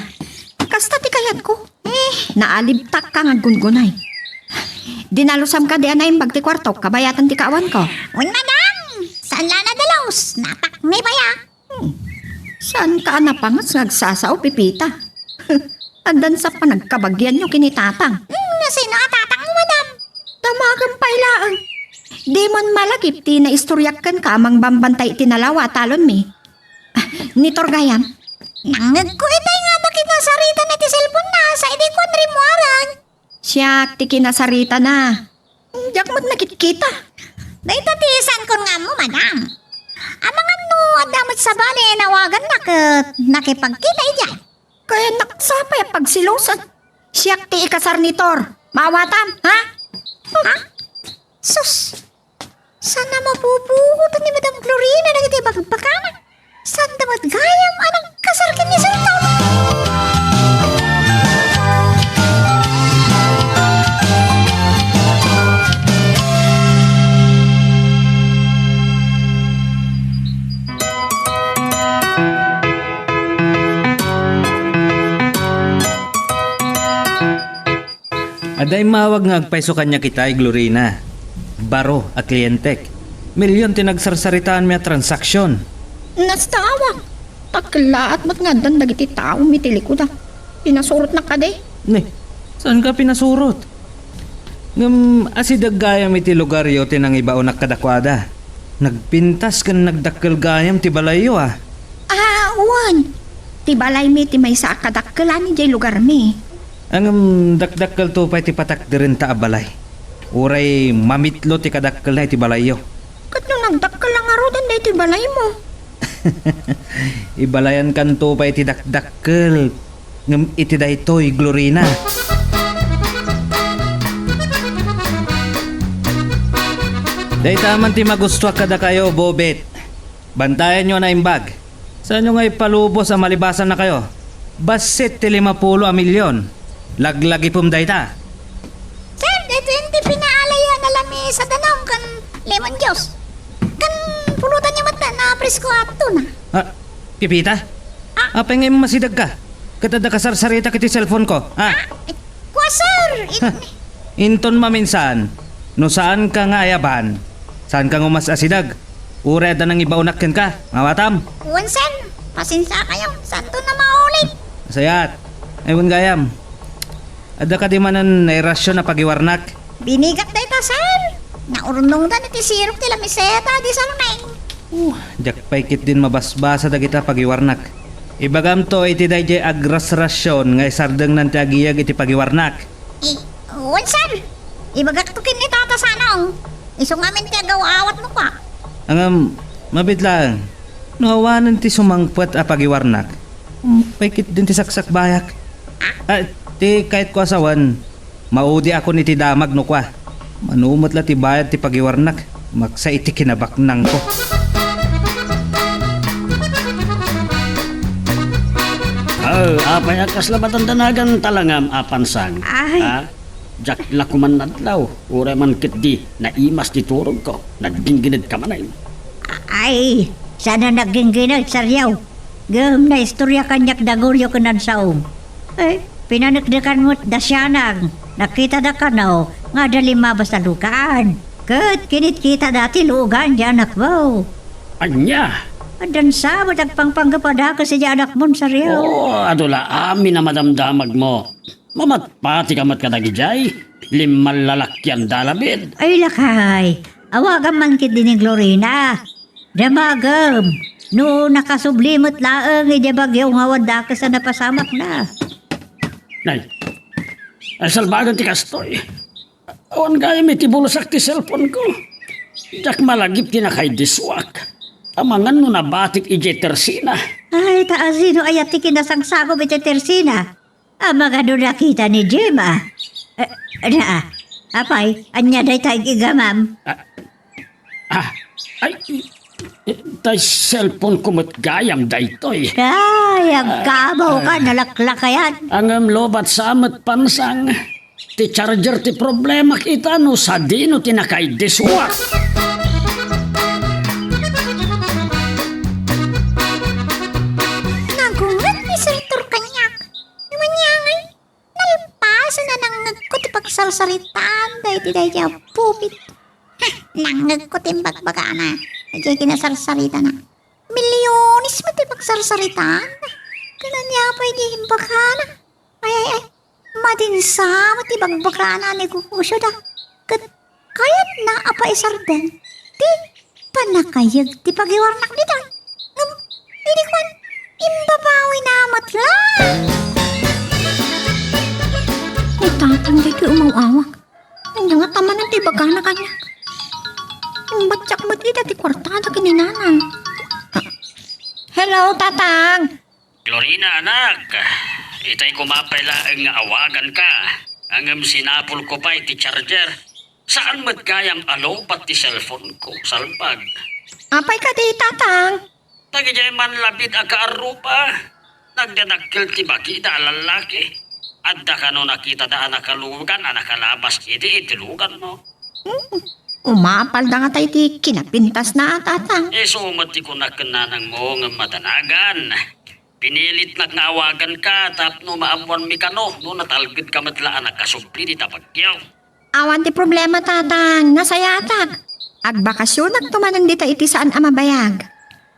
Kasta ti kayatko. Eh, naalibtakka nga aggungunay. Dinalusam kadi a naimbag ti kuartok, kabayatan ti kaawanko. Wen, madam! Saan la nadalus? Napakni pay a. Hmm. Saanka a napangas nga agsasao, Pipita? Addan sa panagkabagianyo ken ni Tatang. Hmm, no sino a tatangmo, madam? Damagen pay laeng. Dimon malagip ti naistoriak kenka a mangbambantay iti nalawa a talonmi. Ah, nitor gayam. Nangngegko itay nga adda kinasaritana iti cellphone-na, sa idi kuan rimmuaren. Siak ti kinasaritana. Diak met nakitkita. Dayta ti saankon nga ammo, madam. Amangan Tabali, nawaganna ket nakipagkita idiay. Kaya naksapay a pagsilusan. Siak ti ikasar ni Tor. Maawatam, ha? Ha? Sus! Saan a mapupuotan ni Madam Glorina dagiti bagbagana? Saanda met gayam a nagkasar ken ni Sir Tom? Adda immawag nga agpayso kaniak itay, Glorina. Baro a klientek. Milyon ti nagsarsaritaanmi a transaksion. Nastaawak. Pakellaat met nga addan dagiti taom iti likuda. Pinasurotnak kadi? Ne, saanka pinasurot? Ngem asideg gayam iti lugaryo ti nangibaonak kadakuada. Nagpintas ken nagdakkel gayam ti balayyo, a. Ah, wen. Ti balaymi ti maysa a kadakkelan idiay lugarmi. Ngem dakdakkelto pay ti patakderenta a balay. Uray mamitlo ti kadakkelna iti balayyo. Ket no nagdakkel a ngaruden daytoy balaymo? Ibalayankanto pay ti dakdakkel. Ngem iti daytoy, Glorina. Dayta man ti magustuak kadakayo, Bobet. Bantayanyo a naimbag. Saanyo nga ipalubos a malibasannakayo? Bassit ti limapulo a milyon. Laglagipem dayta. Sir, daytoy ti pinaalay a lamesa danum ken lemon juice. Ken pulutanyo met na presko a tuna. Ah, Pipita? Ah? Apay nga immasidegka? Ket adda kasarsaritak iti cellphone ko, ha? Ah, eh, kua, sir. In- Ha? Inton maminsan, no saanka nga ayaban, saanka nga umas-asideg. Uray adda nangibaonak kenka, maawatam. Wen, sir. Pasensiakayo. Saanto na maulit. Sayat. Ay, wen gayam. Adda kadi manen nairasion a pagiwarnak? Binigak dayta, sir. Naurnongdan iti sirok ti lamiseta, di sarneng. Uh, diak pay ketdin mabasbasa dagita pagiwarnak. Ibagamto iti daydiay agrasrasion nga isardengnan ti agiyag iti pagiwarnak. I, wen, sir. Ibagakto ken ni Tata Sanong. Isu ngamin ti agaw-awatmo kua. Ngem, mabit laeng. No awanen ti sumangpet a pagiwarnak, um, pay ketdin ti saksakbayak. Ah, ti kayatko a sawen, maudiakon iti damag no kua. Mano met la ti bayad ti pagiwarnak, maksa iti kinabaknangko. Oh, apay a kasla matandanagan talangam a pansang? Ay. Ha? Diak la kuman nadlaw, uray man ketdi, naimas ti turogko, naggingginedka manen. Ay, saan a nagginggined, Sariaw. Ngem naistorya kaniak da Gorio ken Ansaom. Eh, pinanekdekan met da sianang. Nakitada kano nga adda limmabas a lukaan. Ket kinitkitada ti luogan ti anakmo. Ania? Addan sa met agpangpanggep a dakes idiay anakmon, Sariaw. Oh, adu la amin a madamdamagmo. Mamatpatika met kadagidiay. Limmallalakianda labiad. Ay, lakay. Awagam man ketdi ni Glorina. Damagem no nakasubli met laeng idiay bagyo nga awan dakes a napasamakna. Nay, ay salbagan ti kastoy. Awan gayam iti bulsak ti cellphone ko. Diak malagip ti nakaidisuak. Amangan no nabatik idiay tersina. Ay, ta asino aya ti kinasangsagob iti tersina? Amangan no nakita ni Jim, a. Eh, na, apay, ania dayta ig-igamam? Ah, ah, ay, i-, i-, tay cellphone ko met gayam daytoy. Ay, agkabaw ka, ah, nalaklakayan. Ngem labat sa met pansang, ti charger ti problema kita no sadino ti nakaidisuak. Nagunget ni Sir Tur kaniak. Ngem ania ngay? Nalpasen a nangngegko ti pagsarsaritaan daydi daydi a bubit. Ha, nangngegko ti imbagbagana. Idiay kinasarsaritana. Milyones met ti pagsarsaritaan. Ken ania pay ti imbagana? Ay, ay, ay. Madinsa met ti bagbagana a negosioda. Ket kayatna a paisardeng ti pannakayeg ti pagiwarnak dita. Ngem idi kuan, imbabawina met la. Ni tatang daytoy umaw-awak. Ania ngata manen ti ibagana kaniak? Imbatiak met ida ti kuartada ken ni nanang. Ah, Hello, Tatang. Glorina, anak. Itay koma pay laeng nga awaganka. Ngem sinapulko pay ti charger. Saan met gayam a lowbat ti cellphone-ko, salbag. Apay kadi, Tatang? Dagidiay manlabit a kaarruba. Nagdadakkel ti bagida a lallaki. Adda kano nakitada a nakalugan a nakalabas idi iti luganmo? Hmm. Umapalda ngata iti kinapintasna, Tatang. Isu met ti kunak ken nanangmo ngem madanagan. Pinilitnak nga awaganka tapno maammoanmi kano no natalgedka met la a nakasubli dita bagyo. Awan ti problema, Tatang. Nasayaatak. Agbakasionakto manen dita iti saan a mabayag.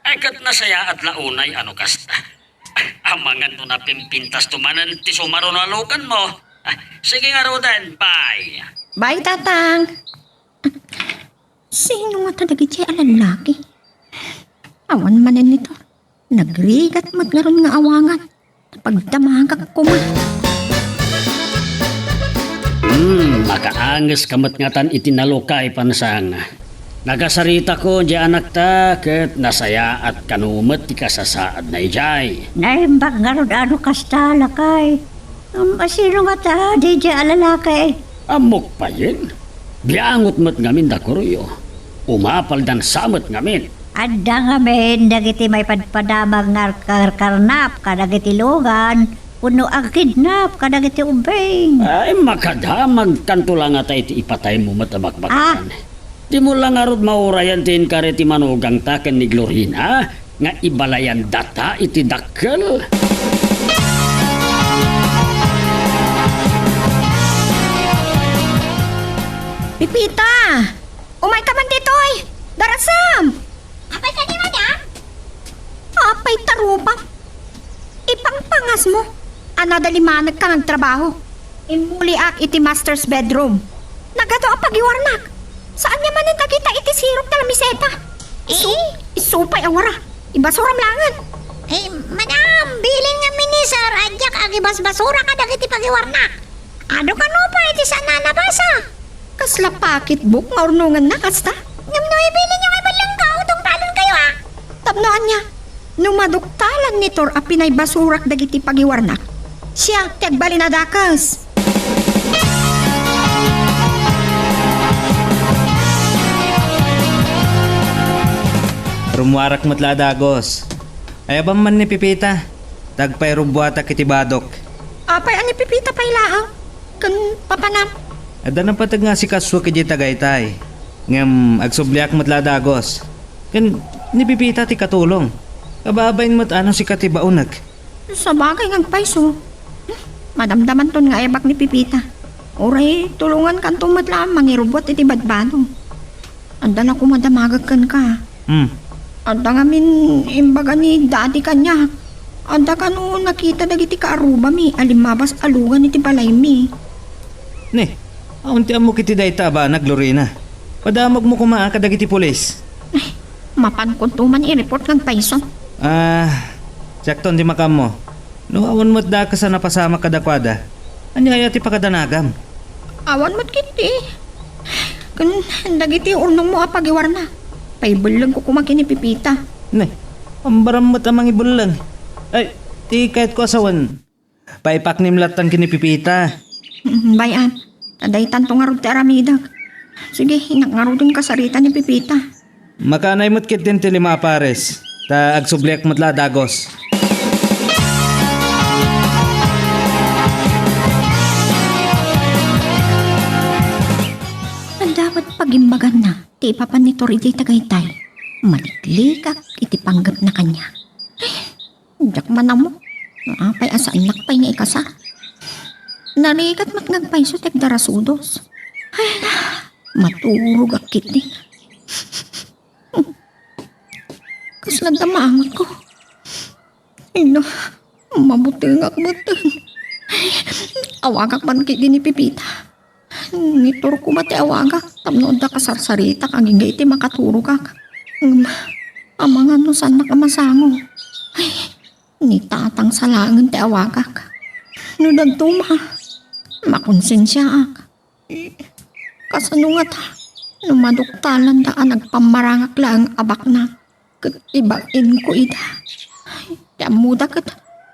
Ay, ket nasayaat la unay a no kasta. Amangan no napimpintasto manen ti sumaruno a luganmo. Ah, sige ngaruden, bye. Bye, Tatang. Sino ngata dagidiay a lallaki? Awan manen ni Tor. Nagrigat met ngarud nga awangan. Pagdamagak koma. Hmm, makaangeska met ngatan iti nalukay, Pansang. Nakasaritako diay anakta ket nasayaat kano met ti kasasaadna idiay. Naimbag ngarud a no kasta, lakay. Ngem asino ngata diay a lalaki? Ammok payen. Biangot met ngamin da Koryo. Umapaldan sa met ngamin. Adda ngamin dagiti maipadpadamag nga agkarkarnap kadagiti lugan wenno agkidnap kadagiti ubbing. Ay, makadamagkanto la ngata iti ipataymo met a bakbakan. Ah. Dimo la ngarud maurayan ti inkari ti manugangta ken ni Glorina nga ibalayandata iti dakkel. Pipita! Umayka man ditoy! Darasam! Apay kadi, madam? Apay ta rupam? Ipangpangasmo a nadalimanekka nga agtrabaho. Immuliak iti master's bedroom. Nagadu a pagiwarnak. Saan nga manen dagita iti sirok ti lamiseta? Isu, Eh? Isu pay a wara. Ibasuram laengen. Eh, madam, bilin ngamin ni sir a diak agibasbasura kadagiti pagiwarnak. Adu kano pay ti saan a nabasa? Kasla pocketbook nga urnonganna kasta? Ngem no ibilinyo nga ibellengko, tungpalenkayo, a. Tapno ania, no maduktalan ni Tor a pinaibasurak dagiti pagiwarnak, siak ti agbalin a dakes. Rummuarak met la a dagos. Ayabam man ni Pipita. Tagpairubbuatak iti badok. Apay a ni Pipita pay laeng? Ken papanam? Adda napateg nga asikasuek idiay tagaytay. Ngem agsubliak met la a dagos. Ken ni Pipita ti katulong. Ababain met a no sika ti baonek. Sabagay nga agpayso. Madamdamanton nga ayabak ni Pipita. Uray tulongankanto met la a mangirubbuat iti badbadong. Adda la koma damagek kenka. Hmm. Adda ngamin imbaga ni Daddy kaniak. Adda kano nakita dagiti kaarrubami a limmabas a lugan iti balaymi. Ne, awan ti ammok iti dayta a banag, Lorena. Padamagmo koma kadagiti pulis. Ay, mapankonto man i-report nga agpayso. Ah, siakton ti makaammo. No awan met dakes a napasamak kadakuada, ania aya ti pakadanagam? Awan met ketdi. Ken dagiti urnongmo a pagiwarna, paibellengko koma ken ni Pipita. Ne, ambaram met a mangibelleng. Ay, ti kayatko a sawen, paipaknem lattan ken ni Pipita. Mm, bay-am, ta daytanto ngarud ti aramidek. Sige, innak ngaruden kasarita ni Pipita. Makaanay met ketdin ti lima a pares, ta agsubliak met la a dagos. Adda met pagimbaganna ti ipapan ni Tor idiay tagaytay. Maliklikak iti panggepna kaniak. Diak manammok no apay a saannak pay nga ikasar. Narigat met nga agpayso ti agdarasudos. Ay, maturogak ketdi. Kasla damagekko. Ina, mabutengak met. Awagak man ketdi ni Pipita. Ni Tor koma ti awagak tapno adda kasarsaritak agingga iti makaturogak. Ngem, amangan no saannak a masango. Ay, ni Tatang sa laengen ti awagak. No dagtoma, makonsensiaak. Kasano ngata no maduktalanda a nagpammarangak laeng a baknang ket ibainko ida? Ti ammoda ket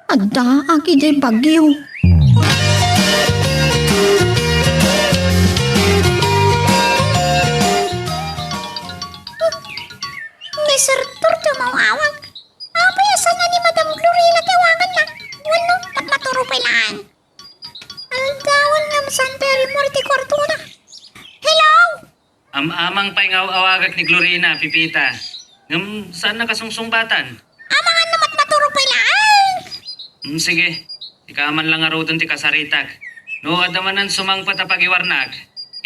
adda agi diay bagyo. Ni Sir Torto maawag. Apay a saan a ni Madam Gloria ti awaganna? Wenno, matmaturo pay laeng. Aldawen ngem saan pay a rimmuar iti kuartona. Hello? Am-amang pay nga aw-awagak ni Glorina, Pipita. Ngem saan a kasungsungbatan? Amangan no matmaturo pay laeng. Hmm, sige. Sika man la ngaruden ti kasaritak. No adda manen sumangpet a pagiwarnak,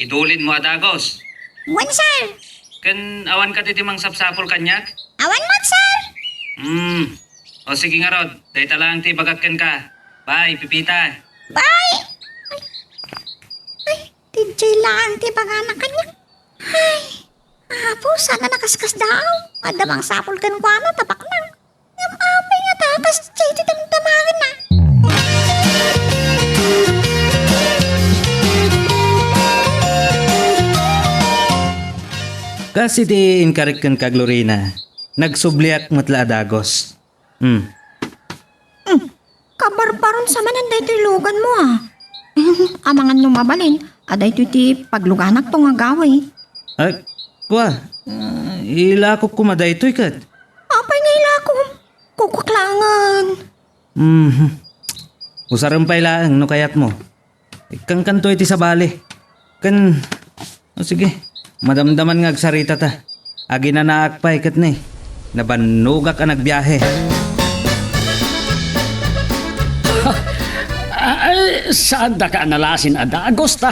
idulidmo a dagus. Wen, sir. Ken awan kadi ti mangsapsapul kaniak? Awan met, sir. Hmm. O sige ngarud, dayta laeng ti ibagak kenka. Bye, Pipita. Bye. Ay, ay, diay laeng ti ibagana kaniak. Ay, Apo, saan a nakaskasdaaw. Adda mangsapul kenkuana, ta baknang. Ngem apay nga ta kasdiay ti damdamaenna? Kas iti inkarik kenka, Glorina, nagsubliak met la a dagus. Hmm. Hmm. Kabarbaron sa manen daytoy luganmo, a. Amangan no mabalin a daytoy ti pagluganakto nga gawi. Ay, kua, ah, ilakok koma daytoy ket. Apay nga ilakom? Kukuak laengen. Mhm. Usarem pay laeng no kayatmo. Ikkankanto iti sabali. Ken, o sige, madamdaman nga agsaritata. Aginanaak pay ket ni, nabannogak a nagbiahe. Ay, saandaka a nalasin a dagus, ta,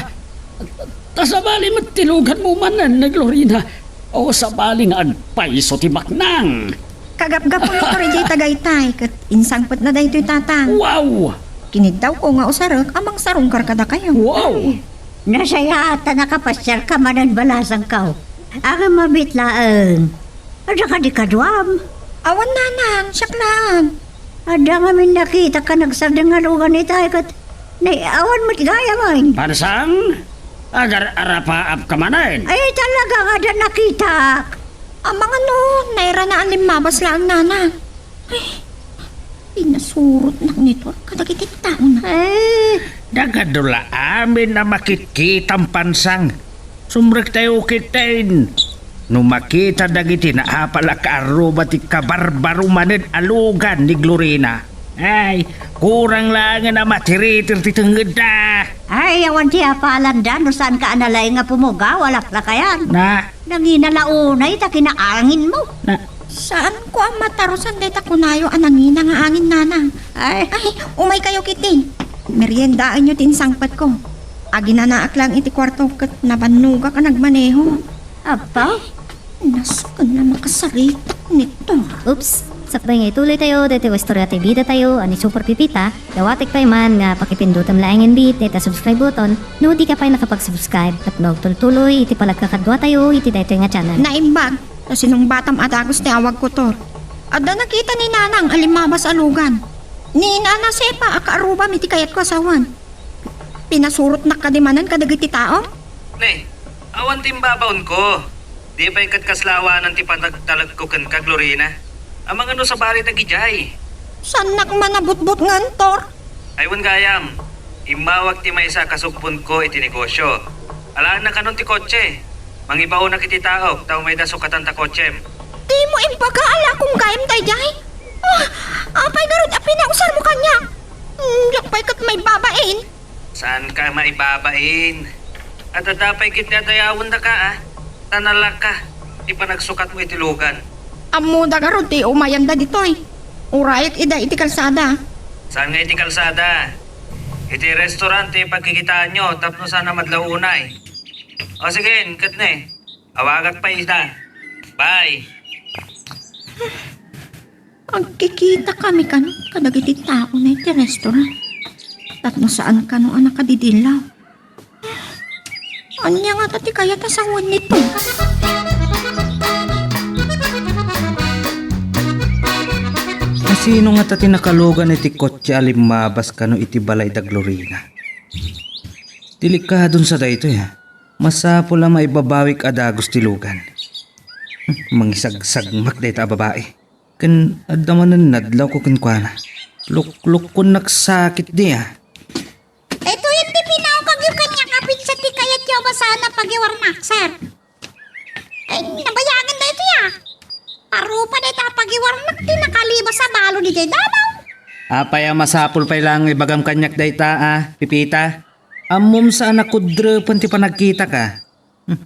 ta sabali met ti luganmo manen, Glorina. O, sabali nga agpayso ti baknang. Kagapgapuyo, Tor, idiay Tagaytay, ket insangpetna daytoy, Tatang. Wow! Kiniddawko nga usarek a mangsarungkar kadakayo. Wow! Nasayaat ta nakapasiarka manen balasangko. Ngem mabiit laeng. Adda kadi kaduam? Awan, Nanang, siak laeng. Adda ngamin nakitak a nagsardeng nga lugan itay ket ni awan met gayam. Pansang? Agar-arapaapka manen? Ay, talaga nga adda nakitak. Amangan no, nairana a limmabas laeng, Nanang. Ay, pinasurotnak ni Tor kadagiti taona. Ay, dagadu la amin a makitkitam, Pansang. Sumrektayo ketdin. No makita dagiti naapal a kaarruba ti kabarbaro manen a lugan ni Glorina, ay, kurang laengen a matiritir ti tengngedda. Ay, awan ti apalanda no saanka a nalaing nga pumugaw a laklakayan. Na, nangina la unay ta kinaanginmo. Na, saanko a matarusan dayta kunayo a nangina nga angin, Nanang. Ay. Ay, umaykayo ketdin. Meriendaenyo ti insangpetko. Aginanaak laeng iti kuarto ket nabannogak a nagmaneho. Apa? Nasken a makasaritak ni Tor. Oops! Sakbay nga ituloytayo daytoy a istorya ti bidatayo a ni Super Pipita, dawatek pay man nga pakipindutem laengen met dayta subscribe button no dika pay nakapag-subscribe tapno agtultuloy iti panagkakaduatayo iti daytoy nga channel. Naimbag, ta sinungbatam a dagus ti awagko, Tor. Adda nakita ni Nanang a limmabas a lugan. Ni Nana Sepa a kaarrubam iti kayatko a sawen. Pinasurotnak kadi manen kadagiti tao? Ne, awan ti imbabaonko. Di pay ket kasla awanan ti panagtalekko kenka, Glorina. Amangan no sabali dagidiay. Saannak manabutbutngen, Tor? Ay, wen gayam, immawag ti maysa a kasukbonko iti negosio. Alaenna kanon ti kotse. Mangibaonak iti taok ta umayda sukatan ta kotsem. Dimo imbaga a lakong gayam daydiay? Ah, apay ngarud a pinausarmo kaniak? Hmm, diak pay ket maibabain. Saanka maibabain? Adda pay ket ti adayawendaka, a? Ta nalaka ti panagsukatmo iti lugan. Ammoda garud ti umayanda ditoy. Urayek ida iti kalsada. Saan nga iti kalsada? Iti restaurant ti pagkikitaanyo tapno saan a madlaw unay. O sige, inket ne. Awagak pay ida. Bye. Agkikita kami kano kadagiti tao na iti restaurant. Tapno saan kano a nakadidillaw. Ania ngata ti kayat a sawen ni Tor? Asino ngata ti nakalugan iti kotse a limmabas kano iti balay da Glorina? Delikadon sa daytoy, ha? Masapul a maibabawik a dagus ti lugan. Hmm, mangisagsagmak dayta a babai. Ken adda manen nadlawko kenkuana. Luklukkon nagsakit di, ah. Daytoy ti pinaw kagyo kaniak a petsa ti kayatyo a basaen a pagiwarnak, sir. Ay, nabayagen daytoy, ah. Parupa dayta a pagiwarnak ti nakalibas a balo diay damaw. Apay a masapul pay laeng ibagam kaniak dayta, ah, Pipita? Ammom sa a nakudrepen ti panagkitak, ah. Hmm.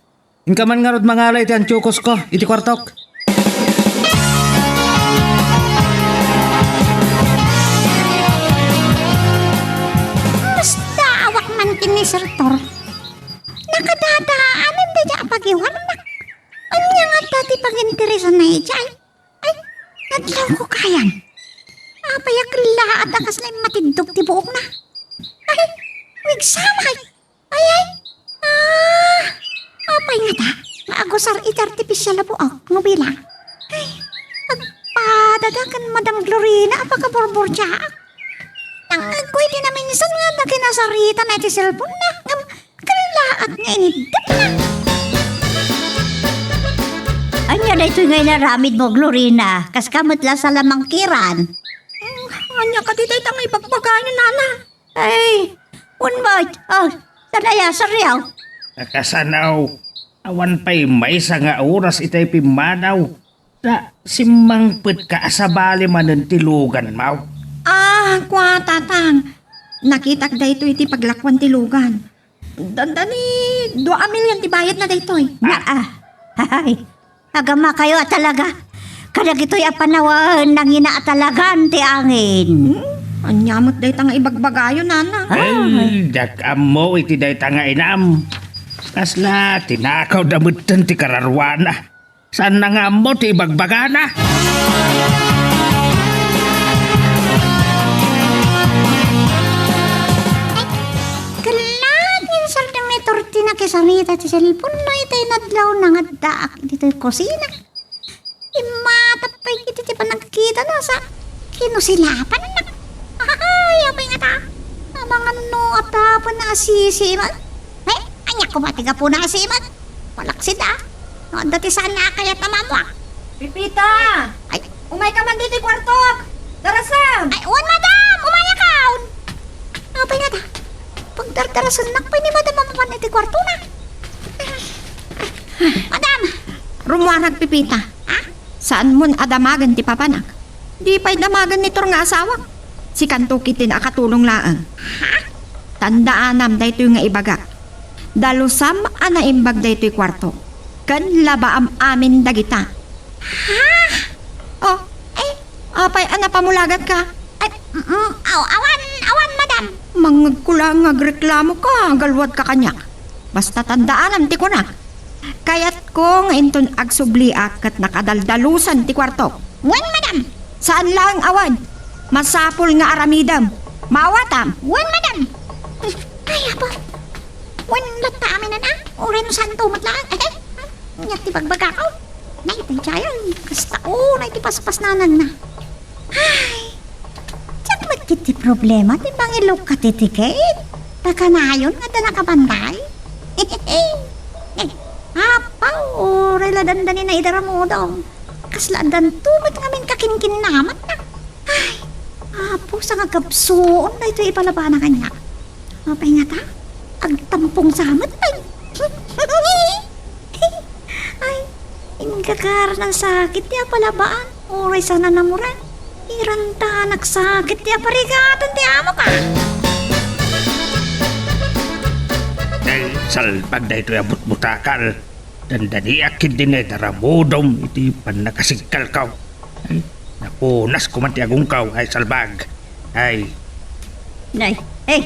Inka man ngarud mangala iti antiokosko iti kuartok. Masdaawak man ken ni Sir Tor. Nakadadaanen dayta a pagiwarnak. Ania ngata ti paginteresanna idiay? Ay, nadlawko kayan. Apay a kellaat a kasla immatiddog ti buokna? Ay, wigsamay. Ay, ay. Ah, apay ngata nga agusar iti artificial a buok no bilang? Ay, agpadada ken Madam Glorina a pakaburburdiaak. Nangngegko iti naminsan nga adda kinasarita na iti cellphone-na, ngem kellaat nga iniddepna. Ania daytoy nga inaramidmo, Glorina? Kaska met la salamangkiran? Mm, ania kadi dayta nga ibagbagayo, nana? Ay, unmot. Oh, tanaya, sariaw. Nakasanaw, awan pay maysa nga oras itay pimmanaw. Ta, simmangpetka a sabali manen ti luganmaw. Ah, kua, Tatang. Nakitak daytoy ti paglakuan ti lugan. Dandani, dua a milyon ti bayadna daytoy. Na, ah. Ay, agamakayo a talaga. Kadagitoy a panawen, nangina a talagan ti angin. Hmm? Ania met dayta nga ibagbagayo, nana? Ay. Ay, diak ammo iti dayta nga inam. Kasla, tinakawda metten ti kararuana. Saanna nga ammo ti ibagbagana. Ay, kellat ngem sardeng ni Torti nakisarita ti cellphone-na itay nadlawna nga addaak ditoy kusina. Immatap pay iti ti panagkitana sa kinusilapanna. Ay, apay ngata? Amangan no atapen a sisiman. Eh, ania koma ti gapuna a siman? Malaksid, ah. No, adda ti saan a kayat a mammuar. Pipita! Ay. Umayka man ditoy kuartok! Darasem! Ay, wen, madam! Umayakon! Apay ngata? Pagdardarasennak pay ni madam a mapan iti kuartona. Madam! Rummuarag, Pipita. Ha? Saanmon a damagen ti papanak. Di pay damagen ni Tor nga asawak. Sikanto ketdi a katulong laeng. Ha? Tandaanam daytoy nga ibagak. Dalusam a naimbag daytoy kuarto. Ken labaam amin dagita. Ha? Oh, eh, apay a napamulagatka? Ay, mm, aw-, awan, awan, madam. Mangngegko laeng nga agreklamoka, agluadka kaniak. Basta tandaanam ti kunak. Kayatko nga inton agsubliak ket nakadaldalusan ti kuartok. Wen, madam. Saan laeng a wen. Masapul nga aramidem. Maawatam. Wen, madam. Ay, apo. Wen latta amin a, uray no santo met laeng. Ania ti bagbagako? Nay, daydiayen. Kasta unay ti paspasnananna. Ay, diak met ketdi problema ti mangilok ka ti tiket. Ta kanayon nga adda nakabantay. Eh, apaw, uray la dandani na idaramudong. Kasla addanto met ngamin kakinkinnamatna. Ay, apo, sangagkabsuon daytoy ipalabana kaniak. Apay ngata? Agtampong sa met pay. Ay, inggagar nagsakit ti apalabaan. Uray sana namuren. Iranta nagsakit ti aparigaton ti amo ka. Ay, salbag daytoy a butbutakal. Dandaniak ketdi nga idaramudom iti pannakasigkalko. Ay, napunas koman ti agungkaw, ay salbag. Ay. Nay, eh,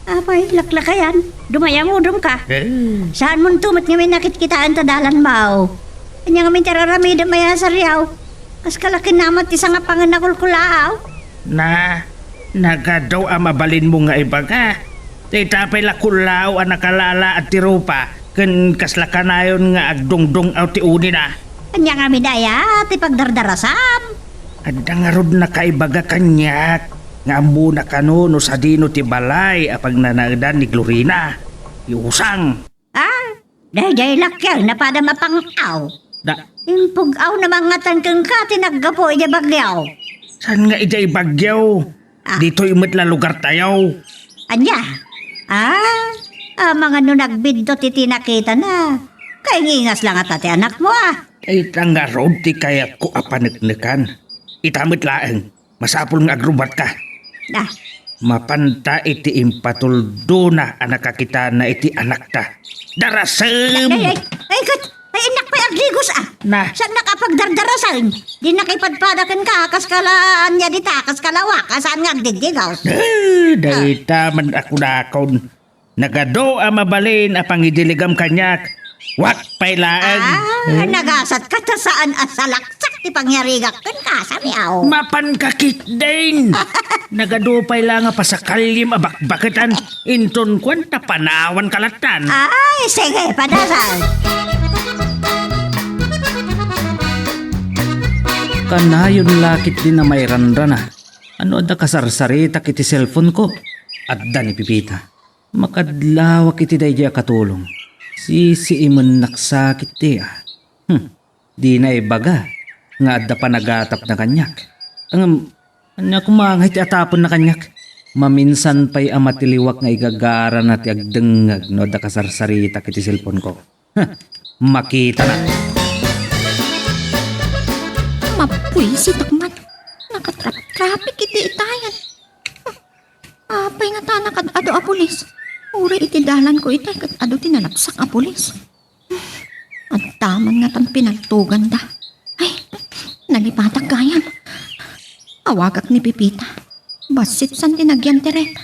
apay, laklakayan, dumayamudom ka. Eh. Saanmonto met ngamin a kitkitaen ta dalanmo? Ania ngamin ti ar-aramidem a sariaw? Kaska la kinnamat ti sangapangen a kulkulaaw. Na, nagadu a mabalinmo nga ibaga. Dayta pay la kullaaw a nakalaalaad ti rupa, ken kasla kanayon nga agdungdung-aw ti unina. Ania ngamin aya ti pagdardarasam? Adda ngarud nakaibaga kaniak, nga ammona kano no sadino ti balay a pagnanaedan ni Glorina. Ti usang. Ah, daydiay laeng a padam a pang-aw. Da, Impug-aw na mangngatan kenka ti naggapu idiay bagyo. Saan nga idiay bagyo? Ah. Ditoy met la lugartayo. Ania? Ah, amangan no nagbiddut iti nakitana. Kaingingas la ngata ti anakmo, ah. Ita ngarud ti kayatko a paneknekan. Ita met laeng. Masapul nga agrubatka. Ah. Mapanta iti impatuldona a nakakitana iti anakta. Darasem! Ay, ay, ay, ay, kat-, ay, innak pay agligos, ah. Na. Saan nakapagdardarasen? Di nakipadpada kenka, kas kala ania dita, kas kalawa, kasaan nga agdigdigos? Eh, dayta man ako dakon. Nagadu a mabalin a pangidiligam kaniak. Wak pay laeng. Ah, hmm. Nagasat ka ta saan a salaksak ti pangyarigak kenka, Sariaw. Mapan ka ketdin. Nagadu pay la nga pasakalim a bakbaketan. Inton kuan ta panawan ka lattan. Ay, sige, padasan. Kanayon la ketdin a mairanrana. Ano adda kasarsaritak iti cellphone ko? Adda ni Pipita. Makadlawak iti daydiay a katulong. Sisiimennak sakit ti, ah. Hmm. Dina ibaga nga adda panagatapna kaniak. Ngem, ania koma nga iti atapenna kaniak? Maminsan pay a matiliwak nga igagarana ti agdengngeg no adda kasarsaritak iti cellphone ko. Huh, makitana. Mapuysitak man. Nakatrap-traffic iti itayan. Apay nga ta nakad-adu a pulis? Uray iti dalan ko itay ket adu ti nalapsak a pulis. Adda man ngatan pinagtuganda. Ay, nalipatak gayam. Awagak ni Pipita. Bassit san ti nagyan ti ref.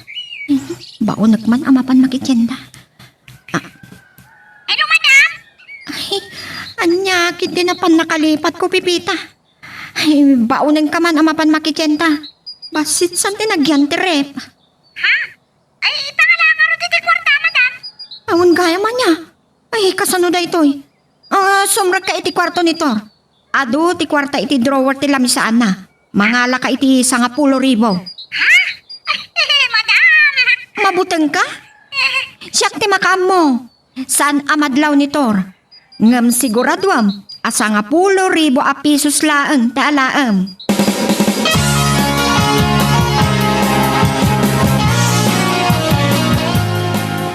Baonek man a mapan makitienda. Ah. Hello, madam? Ay, ania ketdi napan nakalipat ko, Pipita? Ay, baonenka man a mapan makitienda. Bassit san ti nagyan ti ref. Ha? Ay, ita nga la ngarud iti kuarta, madam. Awan gayam ania. Ay, kasano daytoy? Ah, sumrekka iti kuarto ni Tor. Adu ti kuarta iti drawer ti lamisaanna. Mangalaka iti sangapulo ribu. Ha? Madam! Mabutengka? Siak ti makaammo. Saan a madlaw ni Tor. Ngem siguraduam a sangapulo ribu a pisos laeng ti alaem.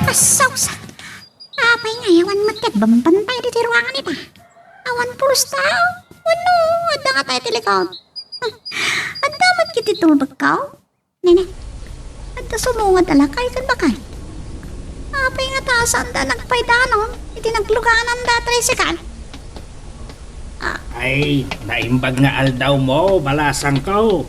Asawsa! Apay nga awan met ti agbambantay ditoy ruangan ita? Awan pulos tao? Wenno, adda ngata iti likod? Adda met iti tulbekko? Nene, adda sumungad a lakay ken bakay. Apay nga ta saanda nagpaidanon iti naglugananda a tricycle? Ah. Ay, naimbag nga aldawmo, balasangko.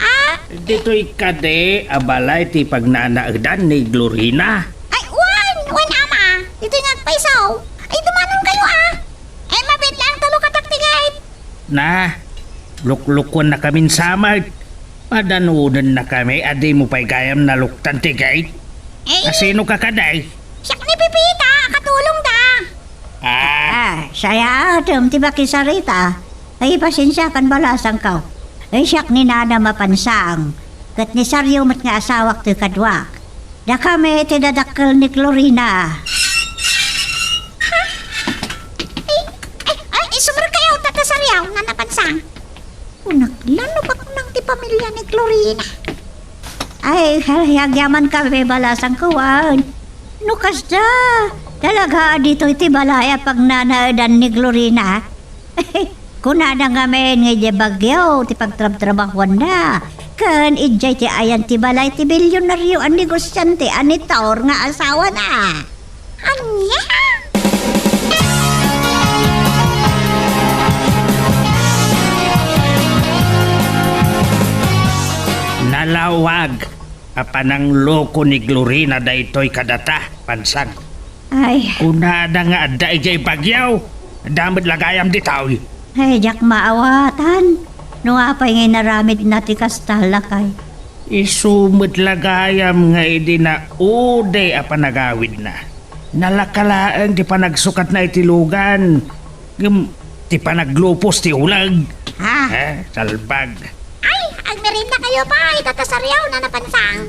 Ah? Ditoy kadi a balay ti pagnanaedan ni Glorina? Ay, wen, wen, ama. Ditoy nga agpayso. Ay, dumanonkayo, ah. Ay, mabiit laeng ta lukatak ti gate. Na, luklukonnakamin sa met. Padanonennakami a dimo pay gayam naluktan ti gate. Eh? Kasinoka kadi? Siak ni Pipita, katulongda. Ah. Ah, sayaat ti makisarita. Ay, pasensiakan, balasangko. Ay, siak ni Nana Mapansang. Ket ni Sario met nga asawak ti kaduak. Dakami ti dadakkel ni Glorina. Ha? Ay, ay, ay, sumrekkayo, Tata Sariaw, Nana Pansang. Kunak la no baknang ti pamilia ni Glorina. Ay, ay, agyamankami, balasangko, wen. No kasta, talaga a ditoy ti balay a pagnanaedan ni Glorina? Kunana ngamin nga idiay Baguio ti pagtrabtrabahuanna, ken idiay ti ayan ti balay ti bilionario a negosiante a ni Tor nga asawana. Ania? Nalawag a panangloko ni Glorina daytoy kadata, Pansang. Ay. Kunada nga adda idiay Baguio. Adda met la gayam ditoy. Ay, diak maawatan. No apay nga inaramidna ti kasta, lakay? Isu met la gayam nga idi nauday a panagawidna. Nalaka laeng ti panagsukatna iti lugan. Ngem ti panaglupos ti uleg. Ah. Eh, salbag. Ay, agmeriendakayo pay, Tata Sariaw, Nana Pansang.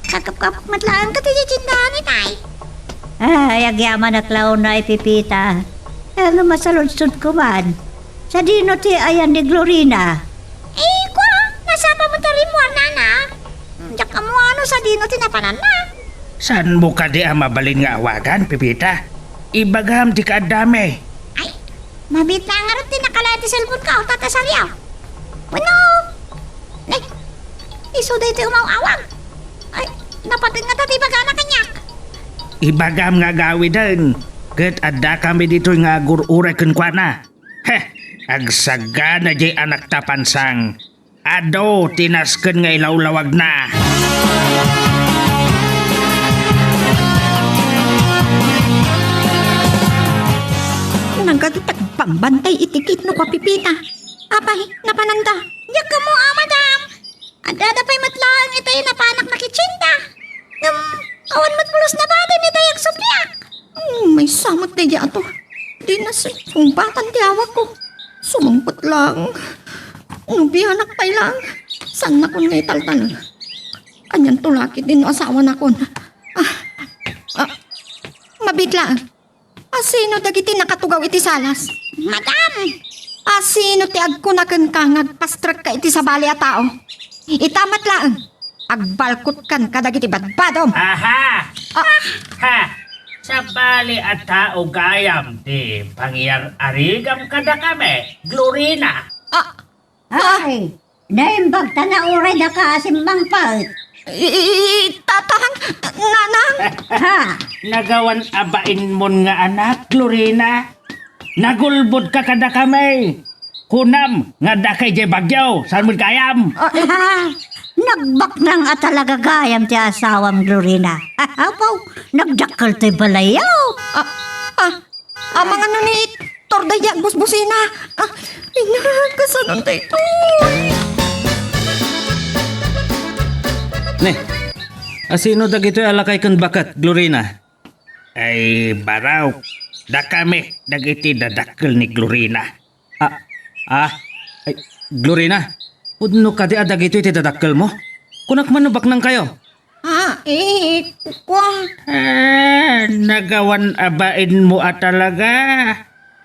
Kakapkapok met laeng ket iti tiendahan itay. Ay, agyamanak la unay, Pipita. Ano, masaludsodko man. Sadino ti ayan ni Glorina? Eh, kua, nasapa met a rimmuar, nana. Diak ammo no sadino ti napananna. Saanmo kadi a mabalin nga awagan, Pepita? Ibagam ti kaaddami. Ay, mabit la ngarud ti nakalayo ti cellphone ko, Tata Sario. Wenno, nay, isu daytoy umaw-awag. Ay, napateg ngata ti ibagana kaniak. Ibagam nga agawiden, ket addakami ditoy nga agur-uray kenkuana. Heh, agsagana diay anakta, Pansang. Adu ti nasken nga ilawlawagna. Nagadu ti agbambantay iti kidno ko a Pepita. Apay, napananda? Diak ammo, a, madam. Addada pay met laeng itay napanak a kitsenda. Ngem awan met pulos nabadim itay agsubli. Hmm, maysa met daydiay ato. Dina sungbatan ti awagko. Sumungpet laeng. No bianak pay laeng, saannakon nga italtalek. Anianto la ketdin no asawanakon? Ah, ah, mabit laeng. Asino dagiti nakatugaw iti salas? Madam! Asino ti agkuna kenka nga agpastrekka iti sabali a tao? Ita met laeng, agbalkotkan kadagiti badbadom. Aha! Ah! Ha! Sabali a tao gayam ti pangyar-arigam kadakami, Glorina. Ah! Ay, naimbag ta nauray daka a simmangpet. I, i, i, tatang, nanang. Ha? Nagawan a bainmon nga anak, Glorina. Nagulbodka kadakami. Kunam nga dakay jay bagyo, saan met gayam? Ah, nagbaknang a talaga gayam ti asawam, Glorina. Apo, nagdakkel toy balayyo. Ah, ah, Amangan no ni Tor daydiay agbusbusina. Ah, ina, kasano daytoy? Ne, asino dagitoy a lakay ken baket, Glorina? Ay, barok. Dakami dagiti dadakkel ni Glorina. Ah, ah, ay, Glorina, pudno kadi a dagitoy ti dadakkelmo? Kunak man no baknangkayo. Ah, eh, kua. Ah, nagawan a bainmo a talaga.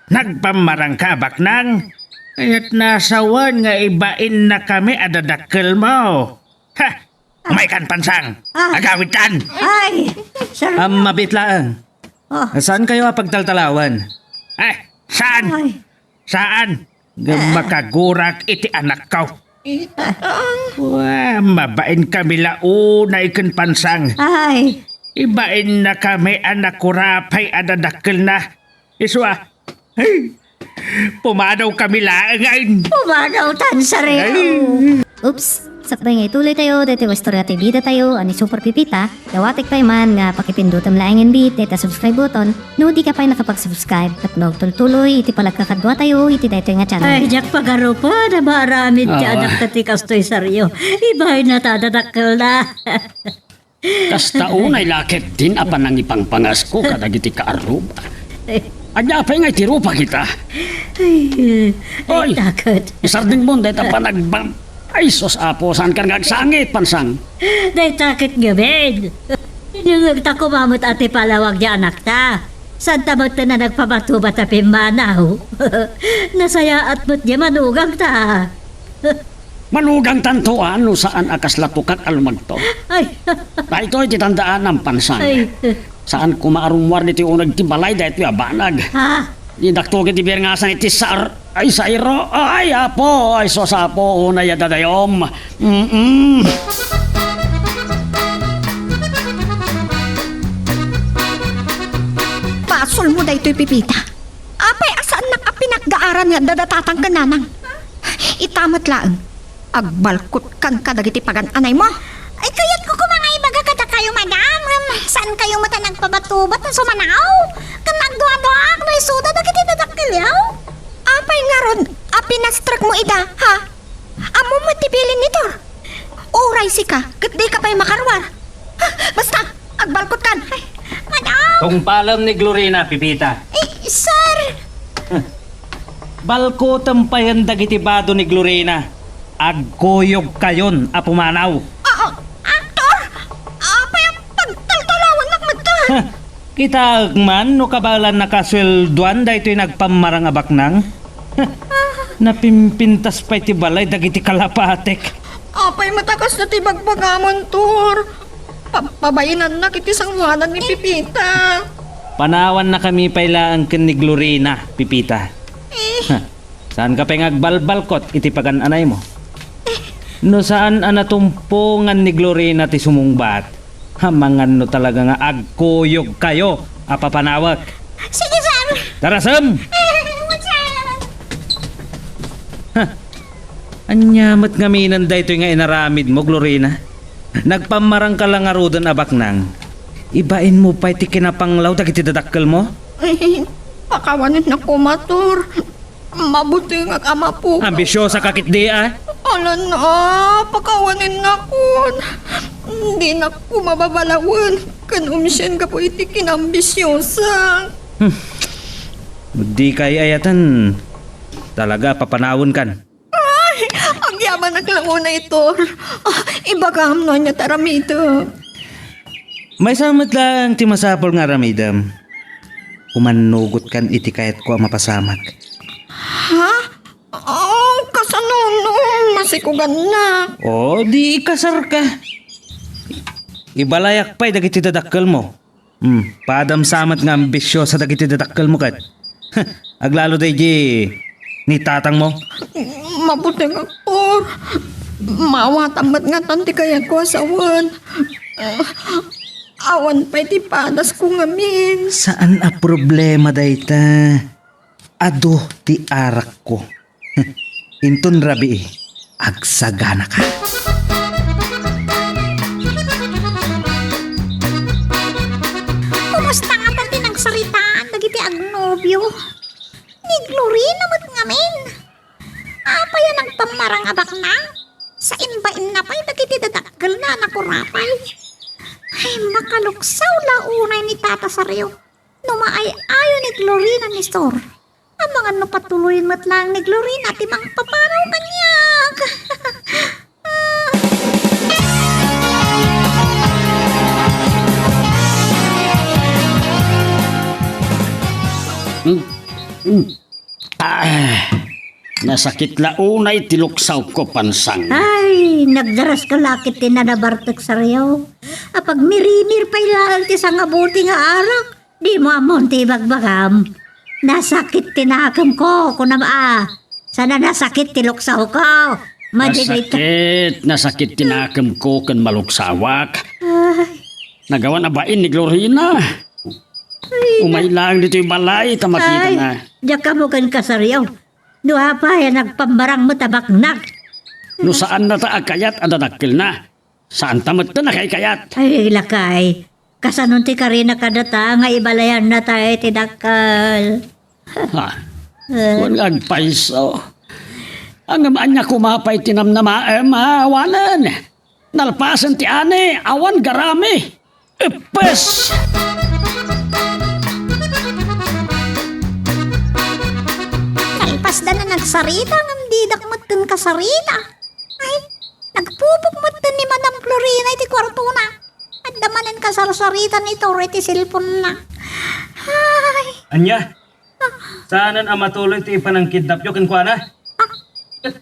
Nagpammarangka a baknang. Kaya't nasawen nga ibainnakami a dadakkelmo. Ha! Umaykan, Pansang! Ah. Agawidtan! Ay! Sir. Am, mabit laeng. Oh. Saankayo a pagtaltalawen? Eh, saan? Ay. Saan? Ngem makagurak iti anakko. Wa, mabainkami la unay ken Pansang. Ay. Ibainnakami a nakurapay a dadakkelna. Isu a, ay, pumadawkami laengen. Pumadawtan, Sario. Ay. Oops! Sakbay nga ituloytayo daytoy nga istorya ti bidatayo a ni Super Pipita, dawatek pay man nga pakipindutem laengen dayta subscribe button no dika pay nakapag-subscribe tapno agtultuloy iti panagkakaduatayo iti daytoy nga channel. Ay, diak pagarupen a maaramid ti adakta ti kastoy, Sario. Ibainna ta dadakkelna. Kasta unay la ketdin a panangipangpangasko kadagiti kaarruba. Ania pay nga iti rupa kita? Ay, ay, taket. Isardengmon dayta panagbang. Ay, sus, Apo, saankan nga agsangit, Pansang? Dayta ket ngamin. Inungegta koma met a ti palawag ti anakta. Saanta met a nagpabatubat a pimmanaw. Nasayaat met diay manugangta. Manugangtanto a no saan a kasla tukak a lumagto. Ay. Daytoy ti tandaanam, Pansang. Ay. Saan koma a rummuar ditoy uneg ti balay daytoy a banag. Ha? Idakto ket ti birngasan iti sar-, ay, sairo. Ay, Apo, ay, sus, Apo, unay a dadayom. Mm-mm. Basolmo daytoy, Pipita. Apay a saannak a pinagdaaran nga adda da tatang ken nanang? Ita met laeng, agbalkotkan kadagiti pagan-anaymo. Ay, kayatko koma nga ibaga kadakayo, madam, ngem saankayo met a nagpabatubat no sumanaw? Ken agduaduaak no isuda dagiti dadakkelyo? Apay ngarud a pinastrekmo ida, ha? Ammom met ti bilin ni Tor. Uray sika, ket dika pay makaruar. Ah, basta, agbalkotkan. Ay, madam! Tungpalem ni Glorina, Pipita. Eh, sir! Balkotem payen dagiti bado ni Glorina. Agkuyogkayon a pumanaw. Ah, ah, Tor! Apay a pagtaltalawannak met ta? Kitaek man no kabaelan a kasueldoan daytoy nagpammarang a baknang. Napimpintas pay ti balay dagiti kalapatek. Apay met a kasta ti bagbagamon, Tor? Pa-, pabainannak iti sangoanan ni Pipita. Panawannakami pay laeng ken ni Glorina, Pipita. Eh. Ha, saanka pay nga agbalbalkot iti pagan-anaymo? No saan a natumpongan ni Glorina ti sumungbat, amangan no talaga nga agkuyogkayo a papanawek. Sige, sir. Tarasem! Eh, sir. Ha! Ania met ngamin daytoy nga inaramidmo, Glorina? Nagpammarangka la ngaruden a baknang. Ibainmo pay ti kinapanglaw dagiti dadakkelmo? Eh, pakawanennak koma, Tor. Mabutengak a mapukaw. Ambisiosaka ketdi, a? Alan a, pakawanennakon. Dinak koma babalawen ken umsien gapu iti kinaambisiosak. Hmm. Dika ay-ayaten. Talaga, papanawenkan. Ay, agyamanak la unay, Tor. Ah, ibagam no ania ti aramidek. Maysa met laeng ti masapul nga aramidem. Umannugotkan iti kayatko a mapasamak. Ha? Oh, kasano no masikugannak? O, di ikasarka. Ibalayak pay dagiti dadakkelmo. Hmm, padam sa met nga ambisiosa dagiti dadakkelmo ket. Aglalo daydi ni tatangmo? Mabutengak, Tor. Maawatam met ngatan ti kayatko a sawen. Awan pay ti padasko ngamin. Saan a problema dayta. Adu ti arakko. Inton rabii, agsaganaka. Kumusta ngatan ti nagsaritaan dagiti agnobio? Ni Glorina met ngamin. Apay a nagpammarang a baknang? Sainbainna pay dagiti dadakkelna a nakurapay. Ay, makaluksaw la unay ni Tata Sario. No maay-ayo ni Glorina ni Sor, amangan no patuloyen met laeng ni Glorina ti mangpapanaw kaniak. Mm, mm. Ah, nasakit la unay ti luksawko, Pansang. Ay, nagdaras ka lakit ti nanabartek, Sario. Apagmirimir pay laeng ti sangabuti nga arak. Dimo ammon ti ibagbagam. Nasakit ti nakemko, kunam a. Sana nasakit ti luksawko. Madi dayta. Nasakit, nasakit ti nakemko ken maluksawak. Ay. Nagawan a bain ni Glorina. Ay, umay na- laeng ditoy balay ta makitana. Ay, diak ammo ken kasariaw. No apay a nagpammarang met a baknang. No saannata a kayat a dadakkelna, saanta metten a kaikayat. Ay, lakay. Kasanon ti karina kadata nga ibalayannata iti dakkel? Ha? Eh. Wen nga agpayso. Ngem ania koma pay ti namnamaem, a, awanen? Nalpasen ti ani, awan garami. Ippes! Nalpasda a nagsarita ngem didak metten kasarita. Ay, nagpupok metten ni Madam Florina iti kuartona. Adda manen kasarsarita ni Tor iti cellphone-na. Ay. Ania? Saanen a matuloy ti panangkidnapyo kenkuana? Ah. Ket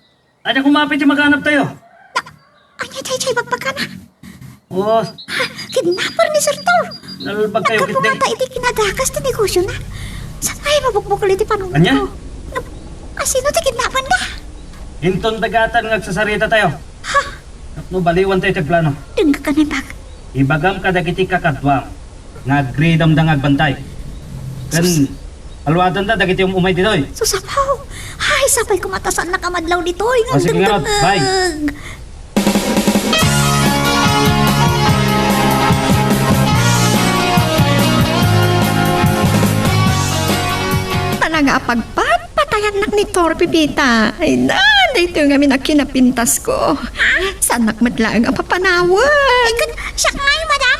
ania koma pay ti maganabtayo? Na, ania daydiay bagbagana? Oh. Ah, kidnapper ni Sir Tor. Nalbagtayo ketdi. Nagkabungata iti kinadakas ti negosiona. Saan ay mabukbukol iti panunotko? Ania? Asino ti kidnapanda? Inton dagatan nga agsasaritatayo. Ha? Tapno baliwantayo ti plano. Dengngek a naimbag. Ibagam kadagiti kakaduam nga agridamda nga agbantay. Ken sus- aluadenda dagiti um-umay ditoy. Sus, Apo! Ay, sapay koma ta saannak a madlaw ditoy. O, sige, ngarud. Bye. Dengdengngeg. Talaga a pagpatpatayannak ni Tor, Pepita. Ay na, daytoy ngamin a kinapintasko. Saannak met laeng a papanawen. Eh, ket siak ngay, madam?